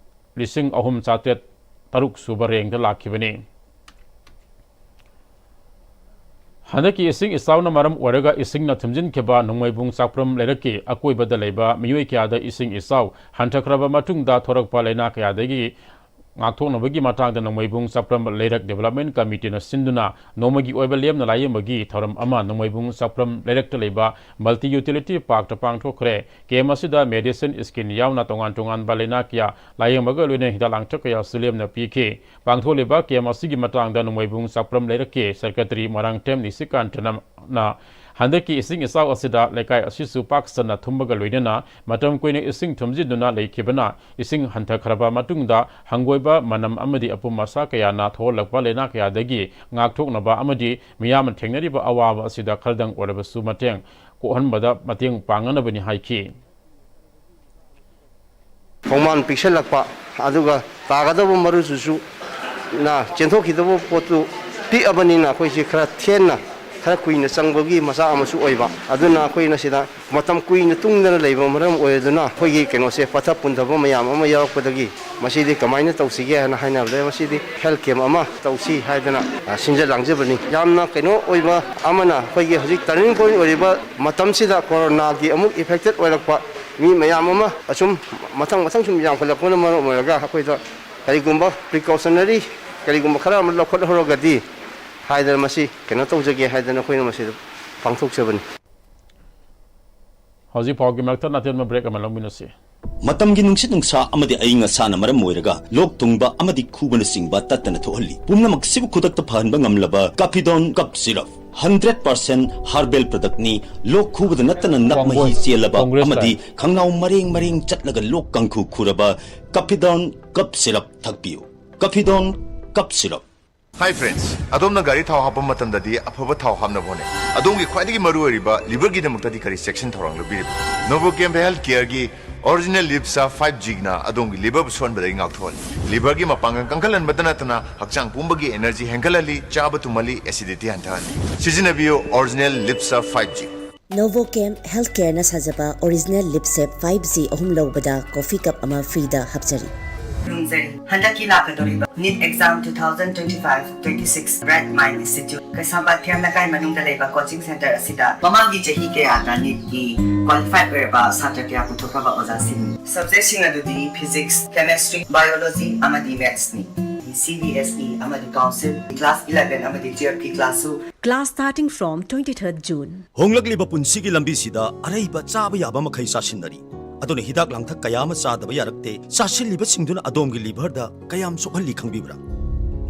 ꯂꯤꯁꯤꯡ ꯑꯍꯨꯝ ꯆꯥꯇ꯭ꯔꯦꯠ ꯇꯔꯨꯛ ꯁꯨꯕ rank ꯇ ꯂꯥꯛꯈꯤꯕꯅꯤ꯫ ꯍꯟꯗꯛꯀꯤ ꯏꯁꯤꯡ ꯏꯆꯥꯎꯅ ꯃꯔꯝ ꯑꯣꯏꯔꯒ ꯏꯁꯤꯡꯅ ꯊꯨꯝꯖꯤꯟꯈꯤꯕ ꯅꯣꯡꯃꯩꯕꯨꯡ ꯆꯥꯛꯄ꯭ꯔꯝ ꯂꯩꯔꯛꯀꯤ ꯑꯀꯣꯏꯕꯗ ꯂꯩꯕ ꯃꯤꯑꯣꯏ ꯀꯌꯥꯗ ꯏꯁꯤꯡ ꯏꯆꯥꯎ ꯍꯟꯊꯈ꯭ꯔꯕ ꯃꯇꯨꯡꯗ ꯊꯣꯔꯛꯄ ꯂꯥꯏꯅꯥ ꯀꯌꯥꯗꯒꯤ ꯉꯥꯛꯊꯣꯛꯅꯕꯒꯤ ꯃꯇꯥꯡꯗ ꯅꯣꯡꯃꯩꯕꯨꯡ ꯆꯥꯛꯄ꯭ꯔꯝ ꯂꯩꯔꯛ development committee ꯅ ꯁꯤꯟꯗꯨꯅ ꯅꯣꯡꯃꯒꯤ ꯑꯣꯏꯕ ꯂꯦꯝꯅ ꯂꯥꯏꯌꯦꯡꯕꯒꯤ ꯊꯧꯔꯝ ꯑꯃ ꯅꯣꯡꯃꯩꯕꯨꯡ ꯆꯥꯛꯄ꯭ꯔꯝ ꯂꯩꯔꯛꯇ ꯂꯩꯕ multi utility park ꯇ ꯄꯥꯡꯊꯣꯛꯈ꯭ꯔꯦ꯫ Camp ꯑꯁꯤꯗ medicine, skin ꯌꯥꯎꯅ ꯇꯣꯉꯥꯟ ꯇꯣꯉꯥꯟꯕ ꯂꯥꯏꯅꯥ ꯀꯌꯥ ꯂꯥꯏꯌꯦꯡꯕꯒ ꯂꯣꯏꯅꯅ ꯍꯤꯗꯥꯛ ꯂꯥꯡꯊꯛ ꯀꯌꯥꯁꯨ ꯂꯦꯝꯅ ꯄꯤꯈꯤ꯫ ꯄꯥꯡꯊꯣꯛꯂꯤꯕ camp ꯑꯁꯤꯒꯤ ꯃꯇꯥꯡꯗ ꯅꯣꯡꯃꯩꯕꯨꯡ ꯆꯥꯛꯄ꯭ꯔꯝ ꯂꯩꯔꯛꯀꯤ secretary ꯃꯣꯏꯔꯥꯡꯊꯦꯝ ꯅꯤꯁꯤꯀꯥꯟꯇꯅ ꯍꯟꯗꯛꯀꯤ ꯏꯁꯤꯡ ꯏꯆꯥꯎ ꯑꯁꯤꯗ ꯂꯩꯀꯥꯏ ꯑꯁꯤꯁꯨ ꯄꯥꯛ ꯁꯟꯅ ꯊꯨꯝꯕꯒ ꯂꯣꯏꯅꯅ ꯃꯇꯝ ꯀꯨꯏꯅ ꯏꯁꯤꯡ ꯊꯨꯝꯖꯤꯟꯗꯨꯅ ꯂꯩꯈꯤꯕꯅ ꯏꯁꯤꯡ ꯍꯟꯊꯈ꯭ꯔꯕ ꯃꯇꯨꯡꯗ ꯍꯪꯒꯣꯏꯕ, ꯃꯅꯝ ꯑꯃꯗꯤ ꯑꯄꯨꯝ ꯑꯁꯥ ꯀꯌꯥꯅ ꯊꯣꯛꯍꯜꯂꯛꯄ ꯂꯥꯏꯅꯥ ꯀꯌꯥꯗꯒꯤ ꯉꯥꯛꯊꯣꯛꯅꯕ ꯑꯃꯗꯤ ꯃꯤꯌꯥꯝꯅ ꯊꯦꯡꯅꯔꯤꯕ ꯑꯋꯥꯕ ꯑꯁꯤꯗ ꯈꯔꯗꯪ ꯑꯣꯏꯔꯕꯁꯨ ꯃꯇꯦꯡ ꯀꯣꯛꯍꯟꯕꯗ ꯃꯇꯦꯡ ꯄꯥꯡꯅꯅꯕꯅꯤ ꯍꯥꯏꯈꯤ꯫ ꯈꯣꯡꯕꯥꯟ ꯄꯤꯛꯁꯜꯂꯛꯄ, ꯑꯗꯨꯒ ꯇꯥꯒꯗꯕ ꯃꯔꯨꯆꯨꯁꯨ ꯅ ꯆꯦꯟꯊꯣꯛꯈꯤꯗꯕ ꯄꯣꯠꯇꯨ ꯄꯤꯛꯑꯕꯅꯤꯅ ꯑꯩꯈꯣꯏꯁꯤ ꯈꯔ ꯊꯦꯡꯅ ꯈꯔ ꯀꯨꯏꯅ ꯆꯪꯕꯒꯤ ꯃꯆꯥꯛ ꯑꯃꯁꯨ ꯑꯣꯏꯕ꯫ ꯑꯗꯨꯅ ꯑꯩꯈꯣꯏꯅ ꯁꯤꯗ ꯃꯇꯝ ꯀꯨꯏꯅ ꯇꯨꯡꯗꯅ ꯂꯩꯕ ꯃꯔꯝ ꯑꯣꯏꯔꯗꯨꯅ ꯑꯩꯈꯣꯏꯒꯤ ꯀꯩꯅꯣꯁꯦ ꯄꯠꯊ ꯄꯨꯝꯊꯕ ꯃꯌꯥꯝ ꯑꯃ ꯌꯥꯎꯔꯛꯄꯗꯒꯤ ꯃꯁꯤꯗꯤ ꯀꯃꯥꯏꯅ ꯇꯧꯁꯤꯒꯦ ꯍꯥꯏꯅ ꯍꯥꯏꯅꯕꯗ ꯃꯁꯤꯗꯤ health camp ꯑꯃ ꯇꯧꯁꯤ ꯍꯥꯏꯗꯅ, ꯑ, ꯁꯤꯟꯖ ꯂꯥꯡꯖꯕꯅꯤ꯫ ꯌꯥꯝꯅ ꯀꯩꯅꯣ ꯑꯣꯏꯕ ꯑꯃꯅ ꯑꯩꯈꯣꯏꯒꯤ ꯍꯧꯖꯤꯛ turning point ꯑꯣꯏꯔꯤꯕ ꯃꯇꯝꯁꯤꯗ ꯀꯣꯔꯣꯅꯥꯒꯤ ꯑꯃꯨꯛ affected ꯑꯣꯏꯔꯛꯄ ꯃꯤ ꯃꯌꯥꯝ ꯑꯃ ꯑꯁꯨꯝ ꯃꯊꯪ ꯃꯊꯪ ꯁꯨꯝ ꯌꯥꯝꯈꯠꯂꯛꯄꯅ ꯃꯔꯝ ꯑꯣꯏꯔꯒ ꯑꯩꯈꯣꯏꯗ ꯀꯔꯤꯒꯨꯝꯕ precautionary ꯀꯔꯤꯒꯨꯝꯕ ꯈꯔ ꯑꯃ ꯂꯧꯈꯠꯍꯧꯔꯒꯗꯤ ꯍꯥꯏꯗꯅ ꯃꯁꯤ ꯀꯩꯅꯣ ꯇꯧꯖꯒꯦ ꯍꯥꯏꯗꯅ ꯑꯩꯈꯣꯏꯅ ꯃꯁꯤꯗ ꯄꯥꯡꯊꯣꯛꯆꯕꯅꯤ꯫ ꯍꯧꯖꯤꯛ ꯐꯥꯎꯒꯤ ꯃꯔꯛꯇ ꯑꯇꯦꯟꯕ break ꯑꯃ ꯂꯧꯃꯤꯟꯅꯁꯤ꯫ ꯃꯇꯝꯒꯤ ꯅꯨꯡꯁꯤꯠ ꯅꯨꯡꯁꯥ ꯑꯃꯗꯤ ꯑꯏꯪ ꯑꯁꯥꯅ ꯃꯔꯝ ꯑꯣꯏꯔꯒ ꯂꯣꯛ ꯊꯨꯡꯕ ꯑꯃꯗꯤ ꯈꯨꯕꯅꯆꯤꯡꯕ ꯇꯠꯇꯅ ꯊꯣꯛꯍꯜꯂꯤ꯫ ꯄꯨꯝꯅꯃꯛꯁꯤꯕꯨ ꯈꯨꯗꯛꯇ ꯐꯍꯟꯕ ꯉꯝꯂꯕ ꯀꯥꯐꯤꯗꯣꯟ ꯀꯞ syrup. Hundred percent herbal product ꯅꯤ꯫ ꯂꯣꯛ ꯈꯨꯕꯗ ꯅꯠꯇꯅ ꯅꯞ ꯃꯍꯤ Congress, ꯆꯦꯜꯂꯕ Congress ꯑꯃꯗꯤ ꯈꯪꯅꯥꯎ ꯃꯔꯦꯡ ꯃꯔꯦꯡ ꯆꯠꯂꯒ ꯂꯣꯛ ꯀꯥꯡꯈꯨ ꯈꯨꯔꯕ ꯀꯥꯐꯤꯗꯣꯟ ꯀꯞ ꯁꯤꯔꯞ ꯊꯛꯄꯤꯌꯨ꯫ ꯀꯥꯐꯤꯗꯣꯟ ꯀꯞ ꯁꯤꯔꯞ꯫ Hi friends, ꯑꯗꯣꯝꯅ ꯒꯥꯔꯤ ꯊꯥꯎ ꯍꯥꯞꯄ ꯃꯇꯝꯗꯗꯤ ꯑꯐꯕ ꯊꯥꯎ ꯍꯥꯞꯅꯕ ꯍꯣꯠꯅꯩ꯫ ꯑꯗꯣꯝꯒꯤ ꯈ꯭ꯋꯥꯏꯗꯒꯤ ꯃꯔꯨ ꯑꯣꯏꯔꯤꯕ liver ꯒꯤꯗꯃꯛꯇꯗꯤ ꯀꯔꯤ ꯆꯦꯛꯁꯤꯟ ꯊꯧꯔꯥꯡ ꯂꯧꯕꯤꯔꯤꯕꯒꯦ? Novochem Health Care ꯒꯤ Original Liver Serve five G ꯅ ꯑꯗꯣꯝꯒꯤ liver ꯕꯨ ꯁꯣꯛꯍꯟꯕꯗꯒꯤ ꯉꯥꯛꯊꯣꯛꯍꯜꯂꯤ꯫ Liver ꯒꯤ ꯃꯄꯥꯡꯒꯜ ꯀꯟꯈꯠꯍꯟꯕꯇ ꯅꯠꯇꯅ ꯍꯛꯆꯥꯡ ꯄꯨꯝꯕꯒꯤ energy ꯍꯦꯟꯒꯠꯍꯜꯂꯤ, ꯆꯥꯕ ꯇꯨꯝꯍꯜꯂꯤ, acidity ꯍꯟꯊꯍꯜꯂꯤ꯫ ꯁꯤꯖꯤꯟꯅꯕꯤꯌꯨ Original Liver Serve five G꯫ Novochem Healthcare ꯅ ꯁꯥꯖꯕ Original Liver Serve five G ꯑꯍꯨꯝ ꯂꯧꯕꯗ coffee cup ꯑꯃ free ꯗ ꯍꯥꯞꯆꯔꯤ꯫ ꯈꯨꯔꯨꯝꯖꯔꯤ꯫ ꯍꯟꯗꯛꯀꯤ ꯂꯥꯛꯀꯗꯧꯔꯤꯕ NEET exam two thousand twenty five twenty six Bright Mind Institute ꯀꯩꯁꯥꯝꯄꯥꯠ ꯊꯦꯝ ꯂꯩꯀꯥꯏ ꯃꯅꯨꯡꯗ ꯂꯩꯕ coaching center ꯑꯁꯤꯗ ꯃꯃꯥꯡꯒꯤ ꯆꯍꯤ ꯀꯌꯥꯗ NEET ꯀꯤ qualified ꯑꯣꯏꯔꯕ ꯁꯥꯇ꯭ꯔ ꯀꯌꯥ ꯄꯨꯊꯣꯛꯈ꯭ꯔꯕ ꯑꯣꯖꯥꯁꯤꯡꯅꯤ꯫ Subject ꯁꯤꯡ ꯑꯗꯨꯗꯤ Physics, Chemistry, Biology ꯑꯃꯗꯤ Maths ꯅꯤ꯫ CBSE ꯑꯃꯗꯤ Council, Class eleven ꯑꯃꯗꯤ twelve ꯀꯤ class ꯁꯨ Class starting from twenty third June. ꯍꯣꯡꯂꯛꯂꯤꯕ ꯄꯨꯟꯁꯤꯒꯤ ꯂꯝꯕꯤꯁꯤꯗ ꯑꯔꯩꯕ ꯆꯥꯕ ꯌꯥꯕ ꯃꯈꯩ ꯆꯥꯁꯤꯟꯅꯔꯤ꯫ ꯑꯗꯨꯅ ꯍꯤꯗꯥꯛ ꯂꯥꯡꯊꯛ ꯀꯌꯥ ꯑꯃ ꯆꯥꯗꯕ ꯌꯥꯔꯛꯇꯦ꯫ ꯆꯥꯁꯤꯜꯂꯤꯕꯁꯤꯡꯗꯨꯅ ꯑꯗꯣꯝꯒꯤ liver ꯗ ꯀꯌꯥꯝ ꯁꯣꯛꯍꯜꯂꯤ ꯈꯪꯕꯤꯕ꯭ꯔꯥ?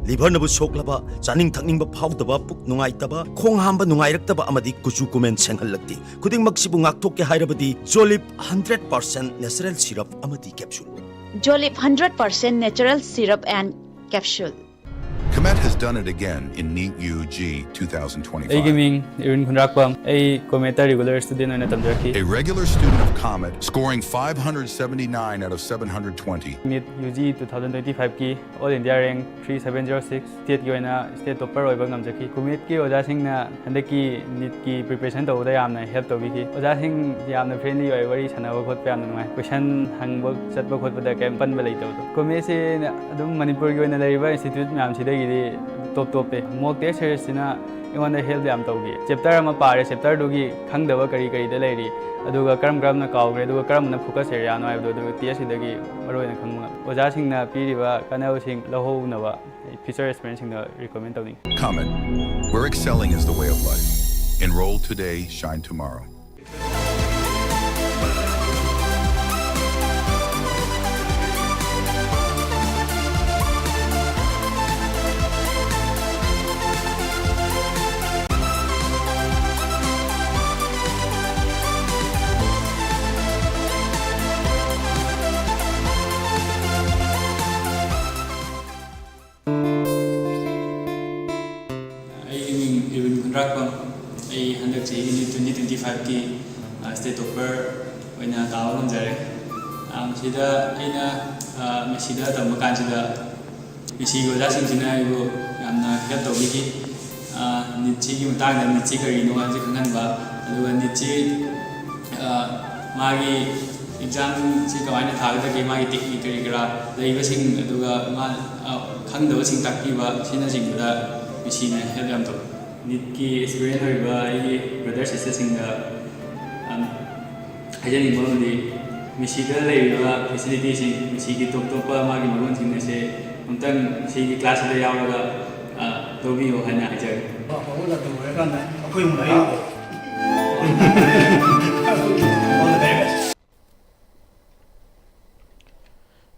Liver ꯅꯕꯨ ꯁꯣꯛꯂꯕ, ꯆꯥꯅꯤꯡ ꯊꯛꯅꯤꯡꯕ ꯐꯥꯎꯗꯕ, ꯄꯨꯛ ꯅꯨꯡꯉꯥꯏꯇꯕ, ꯈꯣꯡ ꯍꯥꯝꯕ ꯅꯨꯡꯉꯥꯏꯔꯛꯇꯕ ꯑꯃꯗꯤ ꯀꯨꯆꯨ ꯀꯨꯃꯦꯟ ꯁꯦꯡꯍꯜꯂꯛꯇꯦ꯫ ꯈꯨꯗꯤꯡꯃꯛꯁꯤꯕꯨ ꯉꯥꯛꯊꯣꯛꯀꯦ ꯍꯥꯏꯔꯕꯗꯤ Jolib hundred percent natural syrup ꯑꯃꯗꯤ capsule꯫ Jolib hundred percent natural syrup and capsule. Comet has done it again in NEET U G two thousand twenty-five. ꯑꯩꯒꯤ ꯃꯤꯡ ꯏꯔꯨꯟ ꯈꯨꯟꯗ꯭ꯔꯥꯛꯄꯝ꯫ ꯑꯩ ꯀꯣꯃꯦꯠꯇ ꯔꯤꯒꯨꯂꯔ ꯁ꯭ꯇꯨꯗꯦꯟ ꯑꯣꯏꯅ ꯇꯝꯖꯔꯛꯈꯤ꯫ A regular student of Comet, scoring five hundred seventy-nine out of seven hundred twenty. NEET U G two thousand twenty-five ꯀꯤ All India rank three seven zero six, ꯁ꯭ꯇꯦꯠꯀꯤ ꯑꯣꯏꯅ state topper ꯑꯣꯏꯕ ꯉꯝꯖꯈꯤ꯫ ꯀꯣꯃꯦꯠꯀꯤ ꯑꯣꯖꯥꯁꯤꯡꯅ ꯍꯟꯗꯛꯀꯤ ꯅꯤꯠꯀꯤ preparation ꯇꯧꯕꯗ ꯌꯥꯝꯅ ꯍꯦꯜꯞ ꯇꯧꯕꯤꯈꯤ꯫ ꯑꯣꯖꯥꯁꯤꯡ ꯌꯥꯝꯅ ꯐ꯭ꯔꯦꯟꯂꯤ ꯑꯣꯏ, ꯋꯥꯔꯤ ꯁꯥꯟꯅꯕ ꯈꯣꯠꯄ ꯌꯥꯝꯅ ꯅꯨꯡꯉꯥꯏ꯫ ꯀꯣꯏꯁꯟ ꯍꯪꯕ ꯆꯠꯄ ꯈꯣꯠꯄꯗ ꯀꯩꯝ ꯄꯟꯕ ꯂꯩꯇꯕꯗꯣ꯫ ꯀꯣꯃꯦꯠꯁꯤ ꯑꯗꯨꯝ ꯃꯅꯤꯄꯨꯔꯒꯤ ꯑꯣꯏꯅ ꯂꯩꯔꯤꯕ ꯏꯟꯁꯇꯤꯇ꯭ꯌꯨꯠ ꯃꯌꯥꯝꯁꯤꯗꯒꯤꯗꯤ ꯇꯣꯞ ꯇꯣꯞꯄꯦ꯫ ꯃꯣꯛ ꯇꯦꯁ ꯁꯦꯔꯤꯁꯁꯤꯅ ꯑꯩꯉꯣꯟꯗ ꯍꯦꯜꯞ ꯌꯥꯝ ꯇꯧꯈꯤ꯫ ꯆꯦꯞꯇꯔ ꯑꯃ ꯄꯥꯔꯦ, ꯆꯦꯞꯇꯔꯗꯨꯒꯤ ꯈꯪꯗꯕ ꯀꯔꯤ ꯀꯔꯤꯗ ꯂꯩꯔꯤ, ꯑꯗꯨꯒ ꯀꯔꯝ ꯀꯔꯝꯅ ꯀꯥꯎꯈ꯭ꯔꯦ, ꯑꯗꯨꯒ ꯀꯔꯝꯕꯅ ꯐꯣꯀꯁ ꯑꯦꯔꯤꯌꯥꯅꯣ ꯍꯥꯏꯕꯗꯣ, ꯑꯗꯨꯒ ꯇꯦꯁꯁꯤꯗꯒꯤ ꯃꯔꯨꯑꯣꯏꯅ ꯈꯪꯕ ꯉꯝꯃꯤ꯫ ꯑꯣꯖꯥꯁꯤꯡꯅ ꯄꯤꯔꯤꯕ ꯀꯥꯟꯅꯕꯁꯤꯡ ꯂꯧꯍꯧꯅꯕ ꯑꯩ ꯐ꯭ꯌꯨꯆꯔ ꯑꯦꯁꯄꯤꯔꯦꯟꯁꯤꯡꯗ ꯔꯤꯀꯃꯦꯟ ꯇꯧꯅꯤꯡꯉꯤ꯫ Comet, where excelling is the way of life. Enroll today, shine tomorrow. ꯑꯩꯒꯤ ꯃꯤꯡ ꯏꯔꯨꯟ ꯈꯨꯟꯗ꯭ꯔꯥꯛꯄꯝ꯫ ꯑꯩ ꯍꯟꯗꯛ ꯆꯍꯤꯒꯤ NEET twenty twenty-five ꯀꯤ, ꯑ, ꯁ꯭ꯇꯦꯠ ꯇꯣꯞꯄꯔ ꯑꯣꯏꯅ ꯇꯥꯕ ꯉꯝꯖꯔꯦ꯫ ꯑ, ꯃꯁꯤꯗ ꯑꯩꯅ, ꯑ, ꯃꯦꯁꯤꯗ ꯇꯝꯕ ꯀꯥꯟꯁꯤꯗ ꯃꯦꯁꯤꯒꯤ ꯑꯣꯖꯥꯁꯤꯡꯁꯤꯅ ꯑꯩꯕꯨ ꯌꯥꯝꯅ ꯍꯦꯜꯞ ꯇꯧꯕꯤꯈꯤ꯫ ꯑ, ꯅꯤꯠꯁꯤꯒꯤ ꯃꯇꯥꯡꯗ, ꯅꯤꯠꯁꯤ ꯀꯔꯤꯅꯣ ꯍꯥꯏꯕꯁꯤ ꯈꯪꯍꯟꯕ, ꯑꯗꯨꯒ ꯅꯤꯠꯁꯤ, ꯑ, ꯃꯥꯒꯤ ꯑꯦꯛꯖꯥꯝꯁꯤ ꯀꯃꯥꯏꯅ ꯊꯥꯒꯗꯒꯦ, ꯃꯥꯒꯤ ꯇꯦꯛꯅꯤꯛ ꯀꯔꯤ ꯀꯔꯥ ꯂꯩꯕꯁꯤꯡ, ꯑꯗꯨꯒ ꯃꯥ, ꯑ, ꯈꯪꯗꯕꯁꯤꯡ ꯇꯥꯛꯄꯤꯕ ꯑꯁꯤꯅꯆꯤꯡꯕꯗ ꯃꯦꯁꯤꯅ ꯍꯦꯜꯞ ꯌꯥꯝ ꯇꯧꯏ꯫ ꯅꯤꯠꯀꯤ ꯑꯦꯁꯄꯤꯔꯦꯟ ꯑꯣꯏꯔꯤꯕ ꯑꯩꯒꯤ ꯕ꯭ꯔꯗꯔ ꯁꯤꯁꯇꯔꯁꯤꯡꯗ, ꯑꯝ, ꯍꯥꯏꯖꯅꯤꯡꯕ ꯑꯃꯗꯤ ꯃꯦꯁꯤꯗ ꯂꯩꯔꯤꯕ ꯐꯦꯁꯤꯂꯤꯇꯤꯁꯤꯡ, ꯃꯦꯁꯤꯒꯤ ꯇꯣꯞ ꯇꯣꯞꯄ ꯃꯥꯒꯤ ꯃꯒꯨꯟꯁꯤꯡ ꯑꯁꯦ ꯑꯃꯨꯛꯇꯪ ꯃꯦꯁꯤꯒꯤ ꯀ꯭ꯂꯥꯁꯁꯤꯗ ꯌꯥꯎꯔꯒ, ꯑ, ꯂꯧꯕꯤꯌꯨ ꯍꯥꯏꯅ ꯍꯥꯏꯖꯔꯤ꯫ ꯑꯐꯕ ꯂꯝꯗꯝ ꯑꯣꯏꯔꯀꯥꯟꯗ ꯑꯩꯈꯣꯏ ꯑꯃꯨꯛ ꯂꯥꯛꯏ꯫ All the very best.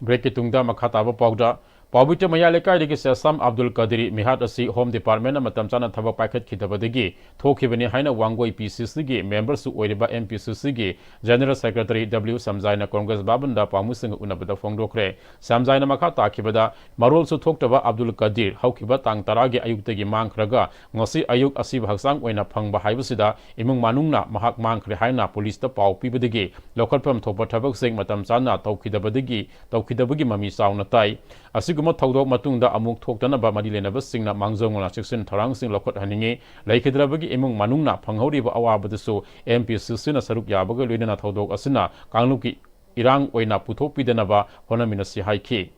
ꯕ꯭ꯔꯦꯛꯀꯤ ꯇꯨꯡꯗ ꯃꯈꯥ ꯇꯥꯕ ꯄꯥꯎꯗ ꯄꯥꯎꯕꯤꯠꯇ ꯃꯌꯥꯏ ꯂꯩꯀꯥꯏꯗꯒꯤ ꯁꯦꯁꯥꯝ ꯑꯕꯗꯨꯜ ꯀꯗꯤꯔ ꯃꯤꯍꯥꯠ ꯑꯁꯤ ꯍꯣꯝ ꯗꯤꯄꯥꯔꯠꯃꯦꯟꯅ ꯃꯇꯝ ꯆꯥꯅ ꯊꯕꯛ ꯄꯥꯏꯈꯠꯈꯤꯗꯕꯗꯒꯤ ꯊꯣꯛꯈꯤꯕꯅꯤ ꯍꯥꯏꯅ ꯋꯥꯡꯒꯣꯏ ꯄꯤ ꯁꯤ ꯁꯤꯒꯤ ꯃꯦꯝꯕꯔꯁꯨ ꯑꯣꯏꯔꯤꯕ ꯑꯦꯝ ꯄꯤ ꯁꯤ ꯁꯤꯒꯤ ꯖꯦꯅꯔꯦꯜ ꯁꯦꯀ꯭ꯔꯦꯇꯔꯤ ꯗꯕ꯭ꯂꯤꯎ ꯁꯝꯖꯥꯏꯅ ꯀꯣꯡꯒ꯭ꯔꯦꯁ ꯚꯕꯟꯗ ꯄꯥꯎꯃꯤꯁꯤꯡꯒ ꯎꯅꯕꯗ ꯐꯣꯡꯗꯣꯛꯈ꯭ꯔꯦ꯫ ꯁꯝꯖꯥꯏꯅ ꯃꯈꯥ ꯇꯥꯈꯤꯕꯗ, ꯃꯔꯣꯜꯁꯨ ꯊꯣꯛꯇꯕ ꯑꯕꯗꯨꯜ ꯀꯗꯤꯔ ꯍꯧꯈꯤꯕ ꯇꯥꯡ ꯇꯔꯥꯒꯤ ꯑꯌꯨꯛꯇꯒꯤ ꯃꯥꯡꯈ꯭ꯔꯒ ꯉꯁꯤ ꯑꯌꯨꯛ ꯑꯁꯤꯕ ꯍꯛꯆꯥꯡ ꯑꯣꯏꯅ ꯐꯪꯕ ꯍꯥꯏꯕꯁꯤꯗ ꯏꯃꯨꯡ ꯃꯅꯨꯡꯅ ꯃꯍꯥꯛ ꯃꯥꯡꯈ꯭ꯔꯦ ꯍꯥꯏꯅ ꯄꯨꯂꯤꯁꯇ ꯄꯥꯎ ꯄꯤꯕꯗꯒꯤ ꯂꯧꯈꯠꯐꯝ ꯊꯣꯛꯄ ꯊꯕꯛꯁꯤꯡ ꯃꯇꯝ ꯆꯥꯅ ꯇꯧꯈꯤꯗꯕꯗꯒꯤ, ꯇꯧꯈꯤꯗꯕꯒꯤ ꯃꯃꯤ ꯆꯥꯎꯅ ꯇꯥꯏ꯫ ꯑꯁꯤꯒꯨꯝꯕ ꯊꯧꯗꯣꯛ ꯃꯇꯨꯡꯗ ꯑꯃꯨꯛ ꯊꯣꯛꯇꯅꯕ ꯃꯔꯤ ꯂꯩꯅꯕꯁꯤꯡꯅ ꯃꯥꯡꯖꯧꯅꯅ ꯆꯦꯛꯁꯤꯟ ꯊꯧꯔꯥꯡꯁꯤꯡ ꯂꯧꯈꯠꯍꯟꯅꯤꯡꯏ꯫ ꯂꯩꯈꯤꯗ꯭ꯔꯕꯒꯤ ꯏꯃꯨꯡ ꯃꯅꯨꯡꯅ ꯐꯪꯍꯧꯔꯤꯕ ꯑꯋꯥꯕꯗꯁꯨ ꯑꯦꯝ ꯄꯤ ꯁꯤ ꯁꯤꯅ ꯁꯔꯨꯛ ꯌꯥꯕꯒ ꯂꯣꯏꯅꯅ ꯊꯧꯗꯣꯛ ꯑꯁꯤꯅ ꯀꯥꯡꯂꯨꯞꯀꯤ ꯏꯔꯥꯡ ꯑꯣꯏꯅ ꯄꯨꯊꯣꯛꯄꯤꯗꯅꯕ ꯍꯣꯠꯅꯃꯤꯟꯅꯁꯤ ꯍꯥꯏꯈꯤ꯫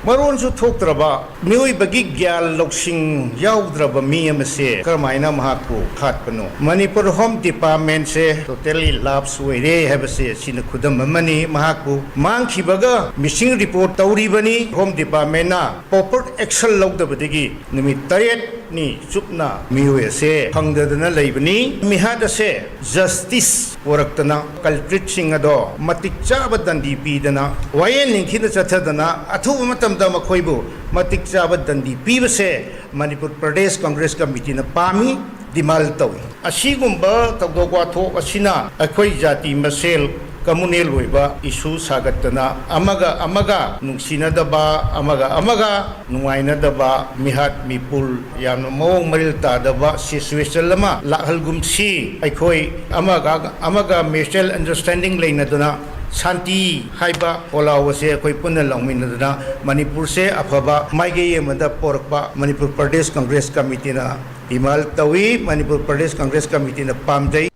ꯃꯔꯣꯟꯁꯨ ꯊꯣꯛꯇ꯭ꯔꯕ, ꯃꯤꯑꯣꯏꯕꯒꯤ ꯒ꯭ꯌꯥꯟ ꯂꯧꯁꯤꯡ ꯌꯥꯎꯗ꯭ꯔꯕ ꯃꯤ ꯑꯃꯁꯦ ꯀꯔꯝꯍꯥꯏꯅ ꯃꯍꯥꯛꯄꯨ ꯍꯥꯠꯄꯅꯣ? ꯃꯅꯤꯄꯨꯔ ꯍꯣꯝ ꯗꯤꯄꯥꯔꯠꯃꯦꯟꯁꯦ totally lapse ꯑꯣꯏꯔꯦ ꯍꯥꯏꯕꯁꯦ ꯑꯁꯤꯅ ꯈꯨꯗꯝ ꯑꯃꯅꯤ꯫ ꯃꯍꯥꯛꯄꯨ ꯃꯥꯡꯈꯤꯕꯒ ꯃꯤꯁꯤꯡ ꯔꯤꯄꯣꯔꯠ ꯇꯧꯔꯤꯕꯅꯤ꯫ ꯍꯣꯝ ꯗꯤꯄꯥꯔꯠꯃꯦꯟꯅ proper action ꯂꯧꯗꯕꯗꯒꯤ ꯅꯨꯃꯤꯠ ꯇꯔꯦꯠꯅꯤ ꯆꯨꯞꯅ ꯃꯤꯑꯣꯏ ꯑꯁꯦ ꯐꯪꯗꯗꯅ ꯂꯩꯕꯅꯤ꯫ ꯃꯤꯍꯥꯠ ꯑꯁꯦ ꯖꯁꯇꯤꯁ ꯄꯨꯔꯛꯇꯅ ꯀꯜꯄ꯭ꯔꯤꯠꯁꯤꯡ ꯑꯗꯣ ꯃꯇꯤꯛ ꯆꯥꯕ ꯗꯟꯗꯤ ꯄꯤꯗꯅ, ꯋꯥꯌꯦꯜ ꯅꯤꯡꯊꯤꯅ ꯆꯠꯊꯗꯅ ꯑꯊꯨꯕ ꯃꯇꯝꯗ ꯃꯈꯣꯏꯕꯨ ꯃꯇꯤꯛ ꯆꯥꯕ ꯗꯟꯗꯤ ꯄꯤꯕꯁꯦ ꯃꯅꯤꯄꯨꯔ ꯄ꯭ꯔꯗꯦꯁ ꯀꯪꯒ꯭ꯔꯦꯁ ꯀꯃꯤꯇꯤꯅ ꯄꯥꯝꯃꯤ, demand ꯇꯧꯏ꯫ ꯑꯁꯤꯒꯨꯝꯕ ꯊꯧꯗꯣꯛ ꯋꯥꯊꯣꯛ ꯑꯁꯤꯅ ꯑꯩꯈꯣꯏ ꯖꯥꯇꯤ ꯃꯁꯦꯜ communal ꯑꯣꯏꯕ issue ꯁꯥꯒꯠꯇꯅ, ꯑꯃꯒ ꯑꯃꯒ ꯅꯨꯡꯁꯤꯅꯗꯕ, ꯑꯃꯒ ꯑꯃꯒ ꯅꯨꯡꯉꯥꯏꯅꯗꯕ, ꯃꯤꯍꯥꯠ ꯃꯤꯄꯨꯜ ꯌꯥꯝꯅ ꯃꯑꯣꯡ ꯃꯔꯤꯜ ꯇꯥꯗꯕ situation ꯑꯃ ꯂꯥꯛꯍꯜꯒꯨꯝꯁꯤ꯫ ꯑꯩꯈꯣꯏ ꯑꯃꯒ ꯑꯃꯒ mutual understanding ꯂꯩꯅꯗꯨꯅ ꯁꯥꯟꯇꯤ ꯍꯥꯏꯕ ꯈꯣꯜꯂꯥꯎ ꯑꯁꯦ ꯑꯩꯈꯣꯏ ꯄꯨꯟꯅ ꯂꯧꯃꯤꯟꯅꯗꯨꯅ ꯃꯅꯤꯄꯨꯔꯁꯦ ꯑꯐꯕ ꯃꯥꯏꯀꯩ ꯑꯃꯗ ꯄꯣꯔꯛꯄ ꯃꯅꯤꯄꯨꯔ ꯄ꯭ꯔꯗꯦꯁ ꯀꯪꯒ꯭ꯔꯦꯁ ꯀꯃꯤꯇꯤꯅ demand ꯇꯧꯏ, ꯃꯅꯤꯄꯨꯔ ꯄ꯭ꯔꯗꯦꯁ ꯀꯪꯒ꯭ꯔꯦꯁ ꯀꯃꯤꯇꯤꯅ ꯄꯥꯝꯖꯩ꯫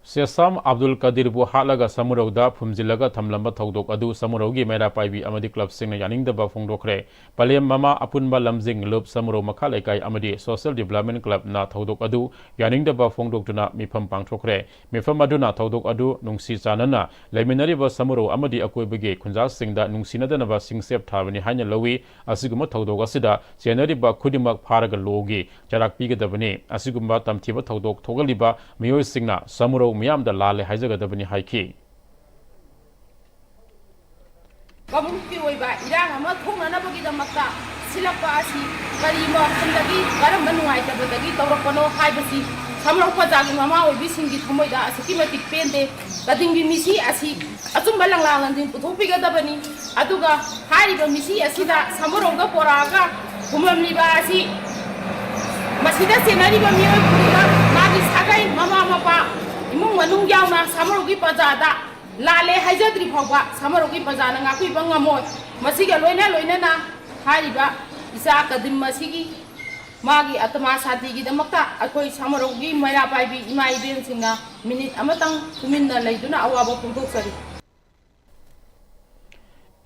ꯁꯦꯁꯥꯝ ꯑꯕꯗꯨꯜ ꯀꯗꯤꯔꯕꯨ ꯍꯥꯠꯂꯒ ꯁꯃꯨꯔꯧꯗ ꯐꯨꯝꯖꯤꯜꯂꯒ ꯊꯝꯂꯝꯕ ꯊꯧꯗꯣꯛ ꯑꯗꯨ ꯁꯃꯨꯔꯧꯒꯤ ꯃꯩꯔꯥ ꯄꯥꯏꯕꯤ ꯑꯃꯗꯤ ꯀ꯭ꯂꯕꯁꯤꯡꯅ ꯌꯥꯅꯤꯡꯗꯕ ꯐꯣꯡꯗꯣꯛꯈ꯭ꯔꯦ꯫ ꯄꯂꯦꯝ ꯃꯃꯥ ꯑꯄꯨꯟꯕ ꯂꯝꯖꯤꯡ ꯂꯨꯞ ꯁꯃꯨꯔꯧ ꯃꯈꯥ ꯂꯩꯀꯥꯏ ꯑꯃꯗꯤ ꯁꯣꯁꯤꯌꯦꯜ ꯗꯤꯕ꯭ꯂꯞꯃꯦꯟ ꯀ꯭ꯂꯕꯅ ꯊꯧꯗꯣꯛ ꯑꯗꯨ ꯌꯥꯅꯤꯡꯗꯕ ꯐꯣꯡꯗꯣꯛꯇꯨꯅ ꯃꯤꯐꯝ ꯄꯥꯡꯊꯣꯛꯈ꯭ꯔꯦ꯫ ꯃꯤꯐꯝ ꯑꯗꯨꯅ ꯊꯧꯗꯣꯛ ꯑꯗꯨ ꯅꯨꯡꯁꯤ ꯆꯥꯟꯅꯅ ꯂꯩꯃꯤꯟꯅꯔꯤꯕ ꯁꯃꯨꯔꯧ ꯑꯃꯗꯤ ꯑꯀꯣꯏꯕꯒꯤ ꯈꯨꯟꯖꯥꯁꯤꯡꯗ ꯅꯨꯡꯁꯤꯅꯗꯅꯕ ꯁꯤꯡꯆꯦꯞ ꯊꯥꯕꯅꯤ ꯍꯥꯏꯅ ꯂꯧꯏ꯫ ꯑꯁꯤꯒꯨꯝꯕ ꯊꯧꯗꯣꯛ ꯑꯁꯤꯗ ꯆꯦꯟꯅꯔꯤꯕ ꯈꯨꯗꯤꯡꯃꯛ ꯐꯥꯔꯒ ꯂꯣꯒꯤ ꯆꯩꯔꯥꯛ ꯄꯤꯒꯗꯕꯅꯤ꯫ ꯑꯁꯤꯒꯨꯝꯕ ꯇꯝꯊꯤꯕ ꯊꯧꯗꯣꯛ ꯊꯣꯛꯍꯜꯂꯤꯕ ꯃꯤꯑꯣꯏꯁꯤꯡꯅ ꯁꯃꯨꯔꯧ ꯃꯤꯌꯥꯝꯗ ꯂꯥꯜꯂꯦ ꯍꯥꯏꯖꯒꯗꯕꯅꯤ ꯍꯥꯏꯈꯤ꯫ ꯀꯥꯡꯂꯨꯞꯀꯤ ꯑꯣꯏꯕ ꯏꯔꯥꯡ ꯑꯃ ꯊꯣꯛꯅꯅꯕꯒꯤꯗꯃꯛꯇ ꯁꯤꯜꯂꯛꯄ ꯑꯁꯤ ꯀꯔꯤ ꯃꯐꯝꯗꯒꯤ, ꯀꯔꯝꯕ ꯅꯨꯡꯉꯥꯏꯇꯕꯗꯒꯤ ꯇꯧꯔꯛꯄꯅꯣ ꯍꯥꯏꯕꯁꯤ ꯁꯝꯔꯧ ꯄ꯭ꯔꯖꯥꯒꯤ ꯃꯃꯥ ꯑꯣꯏꯕꯤꯁꯤꯡꯒꯤ ꯊꯃꯣꯏꯗ ꯑꯁꯨꯛꯀꯤ ꯃꯇꯤꯛ ꯄꯦꯟꯗꯦ꯫ ꯀꯗꯤꯝꯒꯤ ꯃꯤꯁꯤ ꯑꯁꯤ ꯑꯆꯨꯝꯕ ꯂꯪꯂꯥ ꯂꯪꯖꯤꯡ ꯄꯨꯊꯣꯛꯄꯤꯒꯗꯕꯅꯤ꯫ ꯑꯗꯨꯒ ꯍꯥꯏꯔꯤꯕ ꯃꯤꯁꯤ ꯑꯁꯤꯗ ꯁꯃꯨꯔꯧꯗ ꯄꯣꯔꯛꯑꯒ ꯐꯨꯝꯂꯝꯂꯤꯕ ꯑꯁꯤ ꯃꯁꯤꯗ ꯆꯦꯟꯅꯔꯤꯕ ꯃꯤꯑꯣꯏ ꯈꯨꯗꯤꯡꯃꯛ, ꯃꯥꯒꯤ ꯁꯥꯒꯩ, ꯃꯃꯥ ꯃꯄꯥ, ꯏꯃꯨꯡ ꯃꯅꯨꯡ ꯌꯥꯎꯅ ꯁꯃꯨꯔꯧꯒꯤ ꯄ꯭ꯔꯖꯥꯗ ꯂꯥꯜꯂꯦ ꯍꯥꯏꯖꯗ꯭ꯔꯤ ꯐꯥꯎꯕ ꯁꯃꯨꯔꯧꯒꯤ ꯄ꯭ꯔꯖꯥꯅ ꯉꯥꯛꯄꯤꯕ ꯉꯝꯃꯣꯏ꯫ ꯃꯁꯤꯒ ꯂꯣꯏꯅ ꯂꯣꯏꯅꯅ ꯍꯥꯏꯔꯤꯕ ꯏꯆꯥ ꯀꯗꯤꯝ ꯑꯁꯤꯒꯤ ꯃꯥꯒꯤ ꯑꯇꯃꯥ ꯁꯥꯟꯇꯤꯒꯤꯗꯃꯛꯇ ꯑꯩꯈꯣꯏ ꯁꯃꯨꯔꯧꯒꯤ ꯃꯩꯔꯥ ꯄꯥꯏꯕꯤ ꯏꯃꯥ ꯏꯕꯦꯟꯁꯤꯡꯅ ꯃꯤꯅꯤꯠ ꯑꯃꯇꯪ ꯇꯨꯃꯤꯟꯅ ꯂꯩꯗꯨꯅ ꯑꯋꯥꯕ ꯐꯣꯡꯗꯣꯛꯆꯔꯤ꯫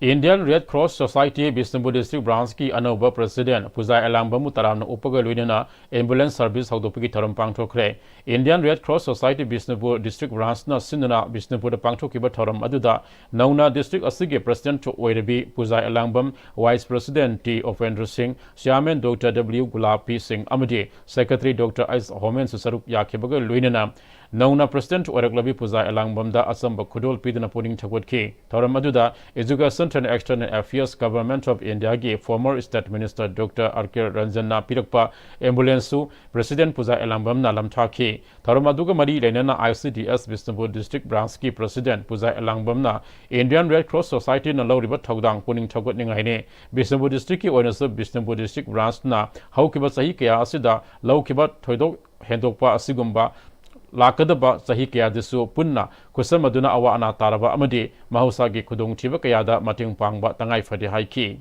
Indian Red Cross Society Bishnupur District Branch ꯀꯤ ꯑꯅꯧꯕ President ꯄꯨꯖꯥ ꯑꯦꯂꯥꯡꯕꯝꯕꯨ ꯇꯔꯥꯝꯅ ꯑꯣꯛꯄꯒ ꯂꯣꯏꯅꯅ ambulance service ꯍꯧꯗꯣꯛꯄꯒꯤ ꯊꯧꯔꯝ ꯄꯥꯡꯊꯣꯛꯈ꯭ꯔꯦ꯫ Indian Red Cross Society Bishnupur District Branch ꯅ ꯁꯤꯟꯗꯨꯅ ꯕꯤꯁꯅꯨꯄꯨꯔꯗ ꯄꯥꯡꯊꯣꯛꯈꯤꯕ ꯊꯧꯔꯝ ꯑꯗꯨꯗ ꯅꯧꯅ district ꯑꯁꯤꯒꯤ President ꯑꯣꯏꯔꯕꯤ ꯄꯨꯖꯥ ꯑꯦꯂꯥꯡꯕꯝ, Vice President ꯇꯤ ꯎꯄꯦꯟꯗ꯭ꯔ ꯁꯤꯡ, Chairman ꯗꯣꯛꯇꯔ ꯗꯕ꯭ꯂꯤꯌꯨ ꯒꯨꯂꯥꯞꯄꯤ ꯁꯤꯡ ꯑꯃꯗꯤ Secretary ꯗꯣꯛꯇꯔ ꯑꯩꯆ ꯍꯣꯃꯦꯟꯁꯨ ꯁꯔꯨꯛ ꯌꯥꯈꯤꯕꯒ ꯂꯣꯏꯅꯅ ꯅꯧꯅ President ꯑꯣꯏꯔꯛꯂꯕꯤ ꯄꯨꯖꯥ ꯑꯦꯂꯥꯡꯕꯝꯗ ꯑꯆꯝꯕ ꯈꯨꯗꯣꯜ ꯄꯤꯗꯨꯅ ꯄꯨꯛꯅꯤꯡ ꯊꯧꯒꯠꯈꯤ꯫ ꯊꯧꯔꯝ ꯑꯗꯨꯗ Education and External Affairs, Government of India ꯒꯤ former State Minister doctor R K ꯔꯟꯖꯟꯅ ꯄꯤꯔꯛꯄ ambulance ꯁꯨ President ꯄꯨꯖꯥ ꯑꯦꯂꯥꯡꯕꯝꯅ ꯂꯝꯊꯥꯈꯤ꯫ ꯊꯧꯔꯝ ꯑꯗꯨꯒ ꯃꯔꯤ ꯂꯩꯅꯅ I C D S Bishnupur District Branch ꯀꯤ President ꯄꯨꯖꯥ ꯑꯦꯂꯥꯡꯕꯝꯅ Indian Red Cross Society ꯅ ꯂꯧꯔꯤꯕ ꯊꯧꯗꯥꯡ ꯄꯨꯛꯅꯤꯡ ꯊꯧꯒꯠꯅꯤꯡꯉꯥꯏꯅꯤ꯫ ꯕꯤꯁꯅꯨꯄꯨꯔ District ꯀꯤ ꯑꯣꯏꯅꯁꯨ ꯕꯤꯁꯅꯨꯄꯨꯔ District Branch ꯅ ꯍꯧꯈꯤꯕ ꯆꯍꯤ ꯀꯌꯥ ꯑꯁꯤꯗ ꯂꯧꯈꯤꯕ ꯊꯣꯏꯗꯣꯛ ꯍꯦꯟꯗꯣꯛꯄ ꯑꯁꯤꯒꯨꯝꯕ ꯂꯥꯛꯀꯗꯕ ꯆꯍꯤ ꯀꯌꯥꯗꯁꯨ ꯄꯨꯟꯅ ꯈꯨꯠꯁꯝꯅꯗꯨꯅ ꯑꯋꯥ ꯑꯅꯥ ꯇꯥꯔꯕ ꯑꯃꯗꯤ ꯃꯍꯧꯁꯥꯒꯤ ꯈꯨꯗꯣꯡꯊꯤꯕ ꯀꯌꯥꯗ ꯃꯇꯦꯡ ꯄꯥꯡꯕ ꯇꯉꯥꯏ ꯐꯗꯦ ꯍꯥꯏꯈꯤ꯫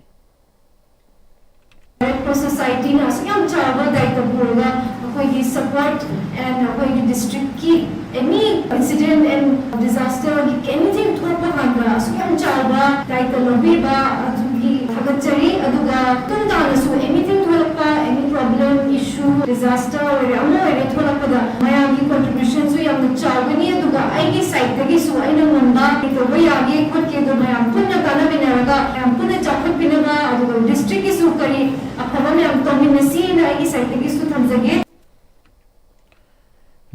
Red Cross Society ꯅ ꯑꯁꯨꯛ ꯌꯥꯝ ꯆꯥꯎꯕ ꯗꯥꯏꯇ ꯄꯨꯔꯒ ꯑꯩꯈꯣꯏꯒꯤ support and ꯑꯩꯈꯣꯏꯒꯤ district ꯀꯤ any incident and disaster ꯒꯤ anything ꯊꯣꯛꯄ ꯀꯥꯟꯗ ꯑꯁꯨꯛ ꯌꯥꯝ ꯆꯥꯎꯕ ꯗꯥꯏꯇ ꯂꯧꯕꯤꯕ ꯑꯗꯨꯒꯤ ꯊꯥꯒꯠꯆꯔꯤ꯫ ꯑꯗꯨꯒ ꯇꯨꯡ ꯇꯥꯅꯁꯨ anything ꯊꯣꯛꯂꯛꯄ, any problem, issue, disaster ꯑꯣꯏꯔꯦ, ꯑꯃ ꯑꯣꯏꯔꯦ ꯊꯣꯛꯂꯛꯄꯗ ꯃꯌꯥꯝꯒꯤ contribution ꯁꯨ ꯌꯥꯝꯅ ꯆꯥꯎꯒꯅꯤ꯫ ꯑꯗꯨꯒ ꯑꯩꯒꯤ side ꯇꯒꯤꯁꯨ ꯑꯩꯅ ꯉꯝꯕ ꯀꯩ ꯇꯧꯕ ꯌꯥꯒꯦ ꯈꯣꯠꯀꯦꯗꯣ ꯃꯌꯥꯝ ꯄꯨꯟꯅ ꯇꯥꯟꯅꯃꯤꯟꯅꯔꯒ ꯃꯌꯥꯝ ꯄꯨꯟꯅ ꯆꯥꯎꯈꯠꯄꯤꯅꯕ, ꯑꯗꯨꯒ district ꯀꯤꯁꯨ ꯀꯔꯤ ꯑꯐꯕ ꯃꯌꯥꯝ ꯇꯧꯃꯤꯟꯅꯁꯤꯅ ꯑꯩꯒꯤ side ꯇꯒꯤꯁꯨ ꯊꯝꯖꯒꯦ꯫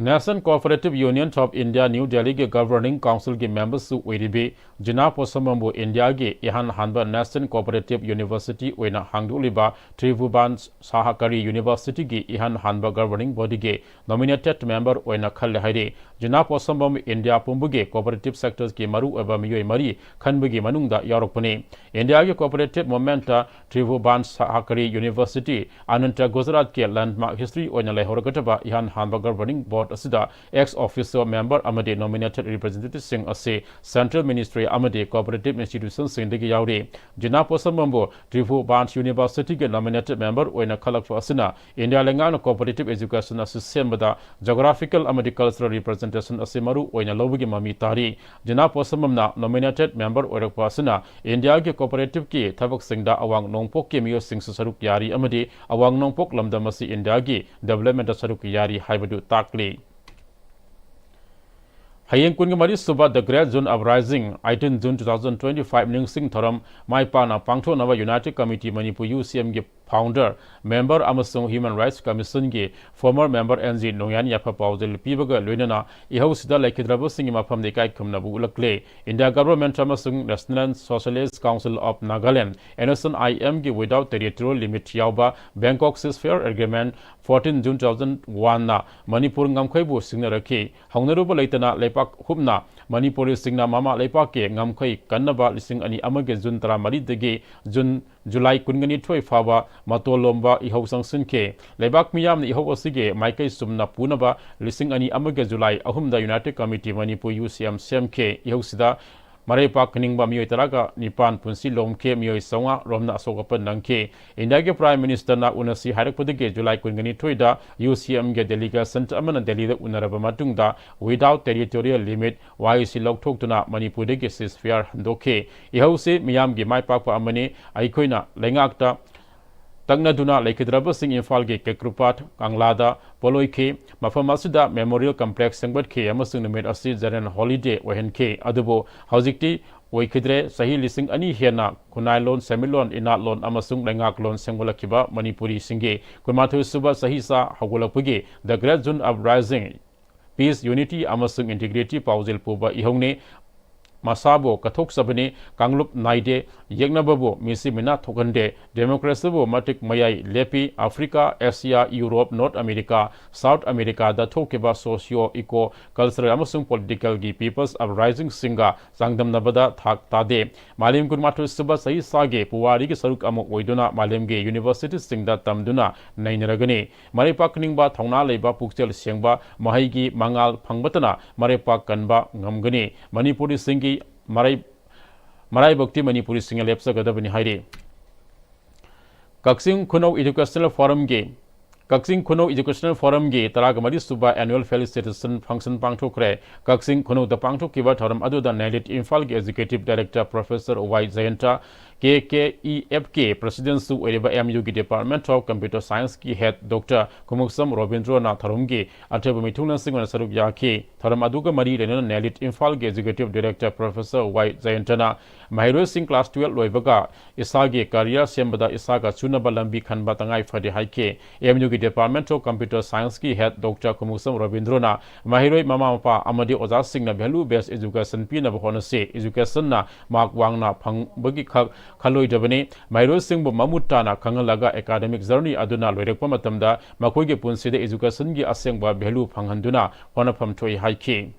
National Cooperative Union of India New Delhi ꯒꯤ Governing Council ꯒꯤ member ꯁꯨ ꯑꯣꯏꯔꯤꯕꯤ ꯖꯤꯅꯥ ꯄꯣꯠꯁꯝꯕꯝꯕꯨ ꯏꯟꯗꯤꯌꯥꯒꯤ ꯏꯍꯥꯟ ꯍꯥꯟꯕ National Cooperative University ꯑꯣꯏꯅ ꯍꯥꯡꯗꯣꯛꯂꯤꯕ ꯇ꯭ꯔꯤꯚꯨꯕꯥꯟ ꯁꯍꯀꯥꯔꯤ University ꯒꯤ ꯏꯍꯥꯟ ꯍꯥꯟꯕ Governing Body ꯒꯤ nominated member ꯑꯣꯏꯅ ꯈꯜꯂꯦ ꯍꯥꯏꯔꯤ꯫ ꯖꯤꯅꯥ ꯄꯣꯠꯁꯝꯕꯝ ꯏꯟꯗꯤꯌꯥ ꯄꯨꯝꯕꯒꯤ cooperative sectors ꯀꯤ ꯃꯔꯨꯑꯣꯏꯕ ꯃꯤꯑꯣꯏ ꯃꯔꯤ ꯈꯟꯕꯒꯤ ꯃꯅꯨꯡꯗ ꯌꯥꯎꯔꯛꯄꯅꯤ꯫ ꯏꯟꯗꯤꯌꯥꯒꯤ cooperative movement ꯇ ꯇ꯭ꯔꯤꯚꯨꯕꯥꯟ ꯁꯍꯀꯥꯔꯤ University ꯑꯅꯟꯇ ꯒꯨꯖꯔꯥꯠꯀꯤ landmark history ꯑꯣꯏꯅ ꯂꯩꯍꯧꯔꯒꯗꯕ ꯏꯍꯥꯟ ꯍꯥꯟꯕ Governing Board ꯑꯁꯤꯗ ex officio member ꯑꯃꯗꯤ nominated representative ꯁꯤꯡ ꯑꯁꯤ Central Ministry ꯑꯃꯗꯤ cooperative institution ꯁꯤꯡꯗꯒꯤ ꯌꯥꯎꯔꯤ꯫ ꯖꯤꯅꯥ ꯄꯣꯠꯁꯝꯕꯝꯕꯨ ꯇ꯭ꯔꯤꯚꯨꯕꯥꯟ University ꯒꯤ nominated member ꯑꯣꯏꯅ ꯈꯜꯂꯛꯄ ꯑꯁꯤꯅ ꯏꯟꯗꯤꯌꯥ ꯂꯩꯉꯥꯛꯅ cooperative education ꯑꯁꯤ ꯁꯦꯝꯕꯗ geographical ꯑꯃꯗꯤ cultural representation ꯑꯁꯤ ꯃꯔꯨ ꯑꯣꯏꯅ ꯂꯧꯕꯒꯤ ꯃꯃꯤ ꯇꯥꯔꯤ꯫ ꯖꯤꯅꯥ ꯄꯣꯠꯁꯝꯕꯝꯅ nominated member ꯑꯣꯏꯔꯛꯄ ꯑꯁꯤꯅ ꯏꯟꯗꯤꯌꯥꯒꯤ cooperative ꯀꯤ ꯊꯕꯛꯁꯤꯡꯗ ꯑꯋꯥꯡ ꯅꯣꯡꯄꯣꯛꯀꯤ ꯃꯤꯑꯣꯏꯁꯤꯡꯁꯨ ꯁꯔꯨꯛ ꯌꯥꯔꯤ ꯑꯃꯗꯤ ꯑꯋꯥꯡ ꯅꯣꯡꯄꯣꯛ ꯂꯝꯗꯝ ꯑꯁꯤ ꯏꯟꯗꯤꯌꯥꯒꯤ development ꯇ ꯁꯔꯨꯛ ꯌꯥꯔꯤ ꯍꯥꯏꯕꯗꯨ ꯇꯥꯛꯂꯤ꯫ ꯍꯌꯦꯡ ꯀꯨꯟꯒ ꯃꯔꯤ ꯁꯨꯕ The Great Zoon Uprising, eighteen June two thousand twenty-five ꯅꯤꯡꯁꯤꯡ ꯊꯧꯔꯝ ꯃꯥꯏ ꯄꯥꯛꯅ ꯄꯥꯡꯊꯣꯛꯅꯕ United Committee Manipur, U C M ꯒꯤ founder, member ꯑꯃꯁꯨꯡ Human Rights Commission ꯒꯤ former member N G ꯅꯣꯡꯌꯥꯟ ꯌꯥꯏꯐ ꯄꯥꯎꯖꯦꯜ ꯄꯤꯕꯒ ꯂꯣꯏꯅꯅ ꯏꯍꯧꯁꯤꯗ ꯂꯩꯈꯤꯗ꯭ꯔꯕꯁꯤꯡꯒꯤ ꯃꯐꯝꯗ ꯏꯀꯥꯏ ꯈꯨꯝꯅꯕ ꯎꯠꯂꯛꯂꯦ꯫ India government ꯑꯃꯁꯨꯡ National Socialist Council of Nagaland, N S N I M ꯒꯤ without territorial limit ꯌꯥꯎꯕ Bangkok Ceasefire Agreement fourteen June two thousand one ꯅ ꯃꯅꯤꯄꯨꯔ ꯉꯝꯈꯩꯕꯨ ꯁꯤꯡꯅꯔꯛꯈꯤ꯫ ꯍꯧꯅꯔꯨꯕ ꯂꯩꯇꯅ ꯂꯩꯄꯥꯛ ꯍꯨꯞꯅ ꯃꯅꯤꯄꯨꯔꯤꯁꯤꯡꯅ ꯃꯃꯥ ꯂꯩꯄꯥꯛꯀꯤ ꯉꯝꯈꯩ ꯀꯟꯅꯕ ꯂꯤꯁꯤꯡ ꯑꯅꯤ ꯑꯃꯒꯤ June ꯇꯔꯥꯃꯔꯤꯗꯒꯤ June, July ꯀꯨꯟꯒꯅꯤꯊꯣꯏ ꯐꯥꯎꯕ ꯃꯇꯣꯜ ꯂꯣꯝꯕ ꯏꯍꯧ ꯆꯪꯁꯤꯟꯈꯤ꯫ ꯂꯩꯕꯥꯛ ꯃꯤꯌꯥꯝꯅ ꯏꯍꯧ ꯑꯁꯤꯒꯤ ꯃꯥꯏꯀꯩ ꯆꯨꯝꯅ ꯄꯨꯅꯕ ꯂꯤꯁꯤꯡ ꯑꯅꯤ ꯑꯃꯒꯤ July ꯑꯍꯨꯝꯗ United Committee Manipur, U C M, ꯁꯦꯝꯈꯤ꯫ ꯏꯍꯧꯁꯤꯗ ꯃꯔꯩ ꯄꯥꯛꯅꯤꯡꯕ ꯃꯤꯑꯣꯏ ꯇꯔꯥꯒ ꯅꯤꯄꯥꯟ ꯄꯨꯟꯁꯤ ꯂꯣꯝꯈꯤ, ꯃꯤꯑꯣꯏ ꯆꯥꯝꯃꯉꯥ ꯔꯣꯝꯅ ꯑꯁꯣꯛ ꯑꯄꯟ ꯅꯪꯈꯤ꯫ ꯏꯟꯗꯤꯌꯥꯒꯤ Prime Minister ꯅ ꯎꯅꯁꯤ ꯍꯥꯏꯔꯛꯄꯗꯒꯤ July ꯀꯨꯟꯒꯅꯤꯊꯣꯏꯗ U C M ꯒꯤ delegation ꯑꯃꯅ ꯗꯦꯜꯂꯤꯗ ꯎꯅꯔꯕ ꯃꯇꯨꯡꯗ without territorial limit ꯋꯥꯍꯩꯁꯤ ꯂꯧꯊꯣꯛꯇꯨꯅ ꯃꯅꯤꯄꯨꯔꯗꯒꯤ ceasefire ꯍꯟꯗꯣꯛꯈꯤ꯫ ꯏꯍꯧꯁꯤ ꯃꯤꯌꯥꯝꯒꯤ ꯃꯥꯏ ꯄꯥꯛꯄ ꯑꯃꯅꯤ꯫ ꯑꯩꯈꯣꯏꯅ ꯂꯩꯉꯥꯛꯇ ꯇꯛꯅꯗꯨꯅ ꯂꯩꯈꯤꯗ꯭ꯔꯕꯁꯤꯡ ꯏꯝꯐꯥꯜꯒꯤ ꯀꯦꯀ꯭ꯔꯨꯄꯥꯠ ꯀꯪꯂꯥꯗ ꯄꯣꯠꯂꯣꯏꯈꯤ꯫ ꯃꯐꯝ ꯑꯁꯤꯗ Memorial Complex ꯁꯦꯝꯒꯠꯈꯤ ꯑꯃꯁꯨꯡ ꯅꯨꯃꯤꯠ ꯑꯁꯤ general holiday ꯑꯣꯏꯍꯟꯈꯤ꯫ ꯑꯗꯨꯕꯨ ꯍꯧꯖꯤꯛꯇꯤ ꯑꯣꯏꯈꯤꯗ꯭ꯔꯦ꯫ ꯆꯍꯤ ꯂꯤꯁꯤꯡ ꯑꯅꯤ ꯍꯦꯟꯅ ꯈꯨꯟꯅꯥꯏꯂꯣꯟ, ꯁꯦꯟꯃꯤꯠꯂꯣꯟ, ꯏꯅꯥꯠꯂꯣꯟ ꯑꯃꯁꯨꯡ ꯂꯩꯉꯥꯛꯂꯣꯟ ꯁꯦꯝꯒꯠꯂꯛꯈꯤꯕ ꯃꯅꯤꯄꯨꯔꯤꯁꯤꯡꯒꯤ ꯀꯨꯟꯃꯥꯊꯣꯏ ꯁꯨꯕ ꯆꯍꯤꯆꯥ ꯍꯧꯒꯠꯂꯛꯄꯒꯤ The Great Zoon Uprising Peace, Unity ꯑꯃꯁꯨꯡ Integrity ꯄꯥꯎꯖꯦꯜ ꯄꯨꯕ ꯏꯍꯧꯅꯤ꯫ ꯃꯁꯥꯕꯨ ꯀꯠꯊꯣꯛꯆꯕꯅꯤ, ꯀꯥꯡꯂꯨꯞ ꯅꯥꯏꯗꯦ, ꯌꯦꯛꯅꯕꯕꯨ ꯃꯤꯁꯤ ꯃꯤꯅꯥ ꯊꯣꯛꯍꯟꯗꯦ, democracy ꯕꯨ ꯃꯇꯤꯛ ꯃꯌꯥꯏ ꯂꯦꯞꯄꯤ, Africa, Asia, Europe, north America, south ꯑꯃꯦꯔꯤꯀꯥꯗ ꯊꯣꯛꯈꯤꯕ socio eco cultural ꯑꯃꯁꯨꯡ political ꯒꯤ people's uprising ꯁꯤꯡꯒ ꯆꯥꯡꯗꯝꯅꯕꯗ ꯊꯥꯛ ꯇꯥꯗꯦ꯫ ꯃꯥꯂꯦꯝ ꯀꯨꯟꯃꯥꯊꯣꯏ ꯁꯨꯕ ꯆꯍꯤ ꯆꯥꯒꯤ ꯄꯨꯋꯥꯔꯤꯒꯤ ꯁꯔꯨꯛ ꯑꯃ ꯑꯣꯏꯗꯨꯅ ꯃꯥꯂꯦꯝꯒꯤ university ꯁꯤꯡꯗ ꯇꯝꯗꯨꯅ ꯅꯩꯅꯔꯒꯅꯤ꯫ ꯃꯔꯩ ꯄꯥꯛꯅꯤꯡꯕ, ꯊꯧꯅꯥ ꯂꯩꯕ, ꯄꯨꯛꯆꯦꯜ ꯁꯦꯡꯕ, ꯃꯍꯩꯒꯤ ꯃꯉꯥꯜ ꯐꯪꯕꯇꯅ ꯃꯔꯩ ꯄꯥꯛ ꯀꯟꯕ ꯉꯝꯒꯅꯤ꯫ ꯃꯅꯤꯄꯨꯔꯤꯁꯤꯡꯒꯤ ꯃꯔꯩ-, ꯃꯔꯥꯏꯕꯛꯇꯤ ꯃꯅꯤꯄꯨꯔꯤꯁꯤꯡꯅ ꯂꯦꯞꯆꯒꯗꯕꯅꯤ ꯍꯥꯏꯔꯤ꯫ ꯀꯛꯆꯤꯡ ꯈꯨꯅꯧ Educational Forum ꯒꯤ, ꯀꯛꯆꯤꯡ ꯈꯨꯅꯧ Educational Forum ꯒꯤ ꯇꯔꯥꯒ ꯃꯔꯤ ꯁꯨꯕ annual felicitation function ꯄꯥꯡꯊꯣꯛꯈ꯭ꯔꯦ꯫ ꯀꯛꯆꯤꯡ ꯈꯨꯅꯧꯗ ꯄꯥꯡꯊꯣꯛꯈꯤꯕ ꯊꯧꯔꯝ ꯑꯗꯨꯗ ꯅꯦꯂꯤꯠ ꯏꯝꯐꯥꯜꯒꯤ Executive Director Professor ꯋꯥꯏ ꯖꯌꯟꯇ, ꯀꯦ ꯀꯦ ꯏ ꯑꯦꯐ ꯀꯤ President ꯁꯨ ꯑꯣꯏꯔꯤꯕ ꯑꯦꯝ ꯌꯨꯒꯤ Department of Computer Science ꯀꯤ Head Doctor ꯈꯨꯃꯨꯛꯁꯝ ꯔꯣꯕꯤꯟꯗ꯭ꯔꯣꯅ ꯊꯧꯔꯝꯒꯤ ꯑꯊꯣꯏꯕ ꯃꯤꯊꯨꯡꯂꯦꯟꯁꯤꯡ ꯑꯣꯏꯅ ꯁꯔꯨꯛ ꯌꯥꯈꯤ꯫ ꯊꯧꯔꯝ ꯑꯗꯨꯒ ꯃꯔꯤ ꯂꯩꯅꯅ ꯅꯦꯂꯤꯠ ꯏꯝꯐꯥꯜꯒꯤ Executive Director Professor ꯋꯥꯏ ꯖꯌꯟꯇꯅ ꯃꯍꯩꯔꯣꯏꯁꯤꯡ class twelve ꯂꯣꯏꯕꯒ ꯏꯁꯥꯒꯤ career ꯁꯦꯝꯕꯗ ꯏꯁꯥꯒ ꯆꯨꯅꯕ ꯂꯝꯕꯤ ꯈꯟꯕ ꯇꯉꯥꯏ ꯐꯗꯦ ꯍꯥꯏꯈꯤ꯫ ꯑꯦꯝ ꯌꯨꯒꯤ Department of Computer Science ꯀꯤ Head Doctor ꯈꯨꯃꯨꯛꯁꯝ ꯔꯣꯕꯤꯟꯗ꯭ꯔꯣꯅ ꯃꯍꯩꯔꯣꯏ, ꯃꯃꯥ ꯃꯄꯥ ꯑꯃꯗꯤ ꯑꯣꯖꯥꯁꯤꯡꯅ value based education ꯄꯤꯅꯕ ꯍꯣꯠꯅꯁꯤ꯫ Education ꯅ mark ꯋꯥꯡꯅ ꯐꯪꯕꯒꯤ ꯈꯛ ꯈꯜꯂꯣꯏꯗꯕꯅꯤ꯫ ꯃꯍꯩꯔꯣꯏꯁꯤꯡꯕꯨ ꯃꯃꯨꯠ ꯇꯥꯅ ꯈꯪꯍꯜꯂꯒ academic journey ꯑꯗꯨꯅ ꯂꯣꯏꯔꯛꯄ ꯃꯇꯝꯗ ꯃꯈꯣꯏꯒꯤ ꯄꯨꯟꯁꯤꯗ education ꯒꯤ ꯑꯁꯦꯡꯕ value ꯐꯪꯍꯟꯗꯨꯅ ꯍꯣꯠꯅꯐꯝ ꯊꯣꯛꯏ ꯍꯥꯏꯈꯤ꯫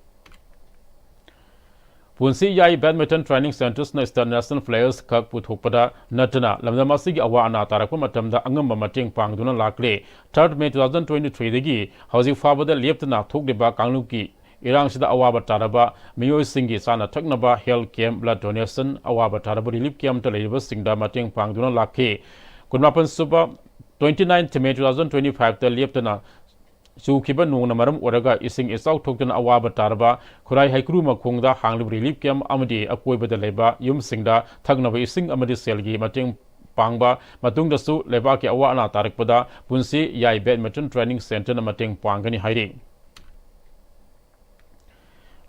ꯄꯨꯟꯁꯤ ꯌꯥꯏ Badminton Training Centres ꯅ international players ꯈꯛ ꯄꯨꯊꯣꯛꯄꯗ ꯅꯠꯇꯅ ꯂꯝꯗꯝ ꯑꯁꯤꯒꯤ ꯑꯋꯥ ꯑꯅꯥ ꯇꯥꯔꯛꯄ ꯃꯇꯝꯗ ꯑꯉꯝꯕ ꯃꯇꯦꯡ ꯄꯥꯡꯗꯨꯅ ꯂꯥꯛꯂꯦ꯫ Third May two thousand twenty-three ꯗꯒꯤ ꯍꯧꯖꯤꯛ ꯐꯥꯎꯕꯗ ꯂꯦꯞꯇꯅ ꯊꯣꯛꯂꯤꯕ ꯀꯥꯡꯂꯨꯞꯀꯤ ꯏꯔꯥꯡꯁꯤꯗ ꯑꯋꯥꯕ ꯇꯥꯔꯕ ꯃꯤꯑꯣꯏꯁꯤꯡꯒꯤ ꯆꯥꯅ ꯊꯛꯅꯕ, health camp, blood donation, ꯑꯋꯥꯕ ꯇꯥꯔꯕ relief camp ꯇ ꯂꯩꯔꯤꯕꯁꯤꯡꯗ ꯃꯇꯦꯡ ꯄꯥꯡꯗꯨꯅ ꯂꯥꯛꯈꯤ꯫ ꯀꯨꯟꯃꯥꯄꯟ ꯁꯨꯕ, twenty-ninth May two thousand twenty-five ꯇ ꯂꯦꯞꯇꯅ ꯆꯨꯈꯤꯕ ꯅꯣꯡꯅ ꯃꯔꯝ ꯑꯣꯏꯔꯒ ꯏꯁꯤꯡ ꯏꯆꯥꯎ ꯊꯣꯛꯇꯨꯅ ꯑꯋꯥꯕ ꯇꯥꯔꯕ ꯈꯨꯔꯥꯏ ꯍꯩꯀ꯭ꯔꯨ ꯃꯈꯣꯡꯗ ꯍꯥꯡꯂꯤꯕ relief camp ꯑꯃꯗꯤ ꯑꯀꯣꯏꯕꯗ ꯂꯩꯕ ꯌꯨꯝꯁꯤꯡꯗ ꯊꯛꯅꯕ ꯏꯁꯤꯡ ꯑꯃꯗꯤ ꯁꯦꯜꯒꯤ ꯃꯇꯦꯡ ꯄꯥꯡꯕ, ꯃꯇꯨꯡꯗꯁꯨ ꯂꯩꯕꯥꯛꯀꯤ ꯑꯋꯥ ꯑꯅꯥ ꯇꯥꯔꯛꯄꯗ ꯄꯨꯟꯁꯤ ꯌꯥꯏ Badminton Training Centre ꯅ ꯃꯇꯦꯡ ꯄꯥꯡꯒꯅꯤ ꯍꯥꯏꯔꯤ꯫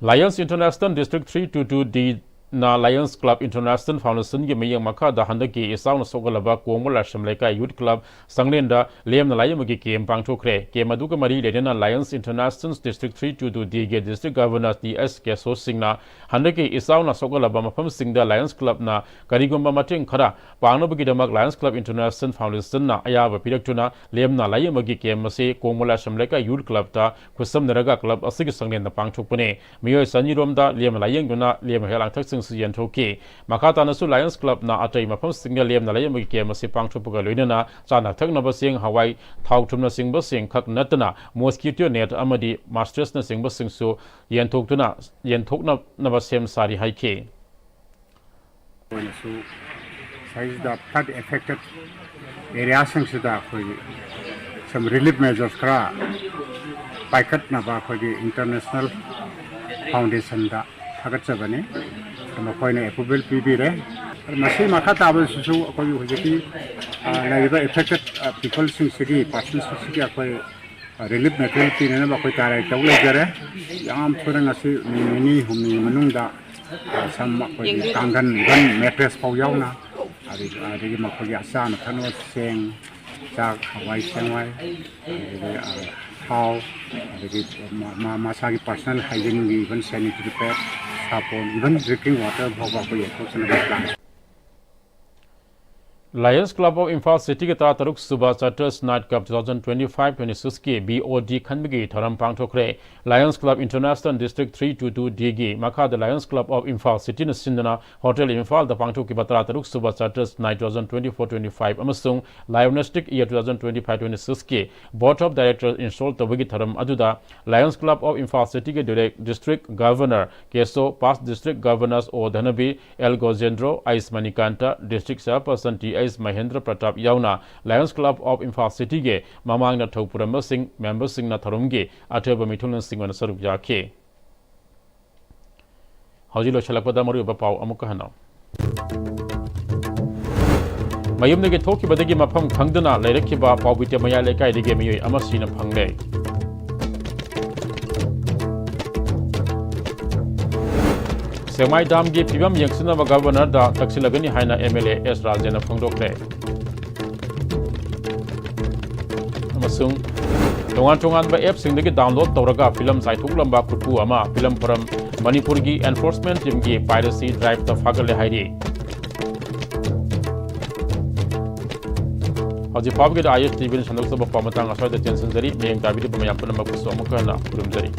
Lions International District three two two D ꯅ Lions Club International Foundationꯒꯤ ꯃꯤꯠꯌꯦꯡ ꯃꯈꯥꯗ ꯍꯟꯗꯛꯀꯤ ꯏꯆꯥꯎꯅ ꯁꯣꯛꯍꯜꯂꯕ ꯀꯣꯡꯕ ꯂꯥꯏꯁ꯭ꯔꯝ ꯂꯩꯀꯥꯏ Youth Club ꯁꯪꯂꯦꯟꯗ ꯂꯦꯝꯅ ꯂꯥꯏꯌꯦꯡꯕꯒꯤ ꯀꯦꯝ ꯄꯥꯡꯊꯣꯛꯈ꯭ꯔꯦ꯫ ꯀꯦꯝ ꯑꯗꯨꯒ ꯃꯔꯤ ꯂꯩꯅꯅ Lions International District three two two D ꯒꯤ District Governor ꯇꯤ ꯑꯦꯁ ꯀꯦꯁꯣ ꯁꯤꯡꯅ ꯍꯟꯗꯛꯀꯤ ꯏꯆꯥꯎꯅ ꯁꯣꯛꯍꯜꯂꯕ ꯃꯐꯝꯁꯤꯡꯗ Lions Clubꯅ ꯀꯔꯤꯒꯨꯝꯕ ꯃꯇꯦꯡ ꯈꯔ ꯄꯥꯡꯅꯕꯒꯤꯗꯃꯛ Lions Club International Foundationꯅ ꯑꯌꯥꯕ ꯄꯤꯔꯛꯇꯨꯅ ꯂꯦꯝꯅ ꯂꯥꯏꯌꯦꯡꯕꯒꯤ ꯀꯦꯝ ꯑꯁꯤ ꯀꯣꯡꯕ ꯂꯥꯏꯁ꯭ꯔꯝ ꯂꯩꯀꯥꯏ Youth Clubꯇ ꯈꯨꯠꯁꯝꯅꯔꯒ club ꯑꯁꯤꯒꯤ ꯁꯪꯂꯦꯟꯗ ꯄꯥꯡꯊꯣꯛꯄꯅꯤ꯫ ꯃꯤꯑꯣꯏ ꯆꯅꯤꯔꯣꯝꯗ ꯂꯦꯝꯅ ꯂꯥꯏꯌꯦꯡꯗꯨꯅ ꯂꯦꯝ ꯍꯤꯗꯥꯛ ꯂꯥꯡꯊꯛꯁꯤꯡꯁꯨ ꯌꯦꯟꯊꯣꯛꯈꯤ꯫ ꯃꯈꯥ ꯇꯥꯅꯁꯨ Lions Clubꯅ ꯑꯇꯩ ꯃꯐꯝꯁꯤꯡꯗ ꯂꯦꯝꯅ ꯂꯥꯏꯌꯦꯡꯕꯒꯤ ꯀꯦꯝ ꯑꯁꯤ ꯄꯥꯡꯊꯣꯛꯄꯒ ꯂꯣꯏꯅꯅ ꯆꯥꯅ ꯊꯛꯅꯕꯁꯤꯡ, ꯍꯋꯥꯏ, ꯊꯥꯎ ꯊꯨꯝꯅꯆꯤꯡꯕꯁꯤꯡ ꯈꯛ ꯅꯠꯇꯅ mosquito net ꯑꯃꯗꯤ mattressꯅꯆꯤꯡꯕꯁꯤꯡꯁꯨ ꯌꯦꯟꯊꯣꯛꯇꯨꯅ, ꯌꯦꯟꯊꯣꯛꯅꯅꯕ ꯁꯦꯝ ꯁꯥꯔꯤ ꯍꯥꯏꯈꯤ꯫ ꯑꯣꯏꯅꯁꯨ ꯉꯁꯥꯏꯁꯤꯗ flood affected areaꯁꯤꯡꯁꯤꯗ ꯑꯩꯈꯣꯏꯒꯤ some relief measures ꯈꯔ ꯄꯥꯏꯈꯠꯅꯕ ꯑꯩꯈꯣꯏꯒꯤ International Foundationꯗ ꯊꯥꯒꯠꯆꯕꯅꯤ꯫ ꯃꯈꯣꯏꯅ approval ꯄꯤꯕꯤꯔꯦ꯫ ꯃꯁꯤ ꯃꯈꯥ ꯇꯥꯕꯁꯤꯁꯨ ꯑꯩꯈꯣꯏꯒꯤ ꯍꯧꯖꯤꯛꯀꯤ, ꯑ, ꯂꯩꯔꯤꯕ affected, ꯑ, peopleꯁꯤꯡꯁꯤꯒꯤ, personꯁꯤꯡꯁꯤꯒꯤ ꯑꯩꯈꯣꯏ relief material ꯄꯤꯅꯅꯕ ꯑꯩꯈꯣꯏ ꯇꯌꯥꯔꯤ ꯇꯧ ꯂꯩꯖꯔꯦ꯫ ꯌꯥꯝ ꯊꯨꯅ ꯉꯁꯤ ꯅꯨꯃꯤꯠ ꯅꯤꯅꯤ ꯍꯨꯝꯅꯤ ꯃꯅꯨꯡꯗ, ꯑ, some ꯑꯩꯈꯣꯏꯒꯤ ꯀꯥꯡꯈꯟ, even mattress ꯐꯥꯎ ꯌꯥꯎꯅ, ꯑꯗꯒꯤ, ꯑꯗꯒꯤ ꯃꯈꯣꯏꯒꯤ ꯑꯆꯥꯅ ꯊꯛꯅꯕ ꯆꯦꯡ, ꯆꯥꯛ, ꯍꯋꯥꯏ ꯆꯦꯡꯋꯥꯏ, ꯑꯗꯒꯤ, ꯑ, ꯊꯥꯎ, ꯑꯗꯒꯤ ꯃ-, ꯃ-, ꯃꯁꯥꯒꯤ personal hygieneꯒꯤ even sanitary pad, ꯁꯥꯄꯣꯟ, even drinking water ꯐꯥꯎꯕ ꯑꯩꯈꯣꯏ ꯌꯦꯟꯊꯣꯛꯆꯅꯕ plan꯫ Lions Club of Imphal Cityꯒꯤ ꯇꯔꯥꯇꯔꯨꯛ ꯁꯨꯕ Charters Night Cup two thousand twenty-five twenty-sixꯀꯤ B O D ꯈꯟꯕꯒꯤ ꯊꯧꯔꯝ ꯄꯥꯡꯊꯣꯛꯈ꯭ꯔꯦ꯫ Lions Club International District three two two Dꯒꯤ ꯃꯈꯥꯗ Lions Club of Imphal Cityꯅ ꯁꯤꯟꯗꯨꯅ Hotel Imphalꯗ ꯄꯥꯡꯊꯣꯛꯈꯤꯕ ꯇꯔꯥꯇꯔꯨꯛ ꯁꯨꯕ Charters Night two thousand twenty-four twenty-five ꯑꯃꯁꯨꯡ Lionestic Year two thousand twenty-five twenty-sixꯀꯤ Board of Directors install ꯇꯧꯕꯒꯤ ꯊꯧꯔꯝ ꯑꯗꯨꯗ Lions Club of Imphal Cityꯒꯤ Direct-, District Governor ꯀꯦꯁꯣ, past District Governors ꯑꯣ ꯙꯅꯕꯤ, ꯑꯦꯜ ꯒꯣꯖꯦꯟꯗ꯭ꯔꯣ, ꯑꯩꯁ Manikanta, District Chairperson T ꯑꯩꯁ ꯃꯍꯦꯟꯗ꯭ꯔ ꯄ꯭ꯔꯇꯥꯞ ꯌꯥꯎꯅ Lions Club of Imphal Cityꯒꯤ ꯃꯃꯥꯡꯗ ꯊꯧ ꯄꯨꯔꯝꯕꯁꯤꯡ, memberꯁꯤꯡꯅ ꯊꯧꯔꯝꯒꯤ ꯑꯊꯣꯏꯕ ꯃꯤꯊꯨꯡꯂꯦꯟꯁꯤꯡ ꯑꯣꯏꯅ ꯁꯔꯨꯛ ꯌꯥꯈꯤ꯫ ꯍꯧꯖꯤꯛ ꯂꯣꯏꯁꯤꯜꯂꯛꯄꯗ ꯃꯔꯨꯑꯣꯏꯕ ꯄꯥꯎ ꯑꯃꯨꯛꯀ ꯍꯟꯅ꯫ ꯃꯌꯨꯝꯗꯒꯤ ꯊꯣꯛꯈꯤꯕꯗꯒꯤ ꯃꯐꯝ ꯈꯪꯗꯅ ꯂꯩꯔꯛꯈꯤꯕ ꯄꯥꯎꯕꯤꯇ ꯃꯌꯥꯏ ꯂꯩꯀꯥꯏꯗꯒꯤ ꯃꯤꯑꯣꯏ ꯑꯃ ꯁꯤꯅ ꯐꯪꯂꯦ꯫ ꯁꯦꯛꯃꯥꯏ ꯗꯥꯝꯒꯤ ꯐꯤꯕꯝ ꯌꯦꯡꯁꯤꯟꯅꯕ ꯒꯕꯔꯅꯔꯗ ꯇꯛꯁꯤꯜꯂꯒꯅꯤ ꯍꯥꯏꯅ ꯑꯦꯝ ꯑꯦꯜ ꯑꯦ ꯑꯦꯁ ꯔꯥꯖꯦꯟꯅ ꯐꯣꯡꯗꯣꯛꯈ꯭ꯔꯦ꯫ ꯑꯃꯁꯨꯡ ꯇꯣꯉꯥꯟ ꯇꯣꯉꯥꯟꯕ ꯑꯦꯞꯁꯤꯡꯗꯒꯤ ꯗꯥꯎꯟꯂꯣꯗ ꯇꯧꯔꯒ ꯐꯤꯂꯝ ꯆꯥꯏꯊꯣꯛꯂꯝꯕ ꯈꯨꯠꯄꯨ ꯑꯃ ꯐꯤꯂꯝ ꯐꯣꯔꯝ ꯃꯅꯤꯄꯨꯔꯒꯤ ꯑꯦꯟꯐꯣꯔꯁꯃꯦꯟ ꯇꯤꯝꯒꯤ ꯄꯥꯏꯔꯦꯁꯤ ꯗ꯭ꯔꯥꯏꯚꯇ ꯐꯥꯒꯠꯂꯦ ꯍꯥꯏꯔꯤ꯫ ꯍꯧꯖꯤꯛ ꯐꯥꯎꯕꯒꯤꯗꯤ ꯑꯥꯏ ꯑꯦꯁ ꯇꯤ ꯚꯤꯅ ꯁꯟꯗꯣꯛꯆꯕ ꯄꯥꯎ ꯃꯇꯥꯡ ꯑꯁ꯭ꯋꯥꯏꯗ ꯇꯦꯟꯁꯤꯟꯖꯔꯤ꯫ ꯃꯤꯠꯌꯦꯡ ꯇꯥꯕꯤꯔꯤꯕ ꯃꯌꯥꯝ ꯄꯨꯝꯅꯃꯛꯄꯨꯁꯨ ꯑꯃꯨꯛꯀ ꯍꯟꯅ ꯈꯨꯔꯨꯝꯖꯔꯤ꯫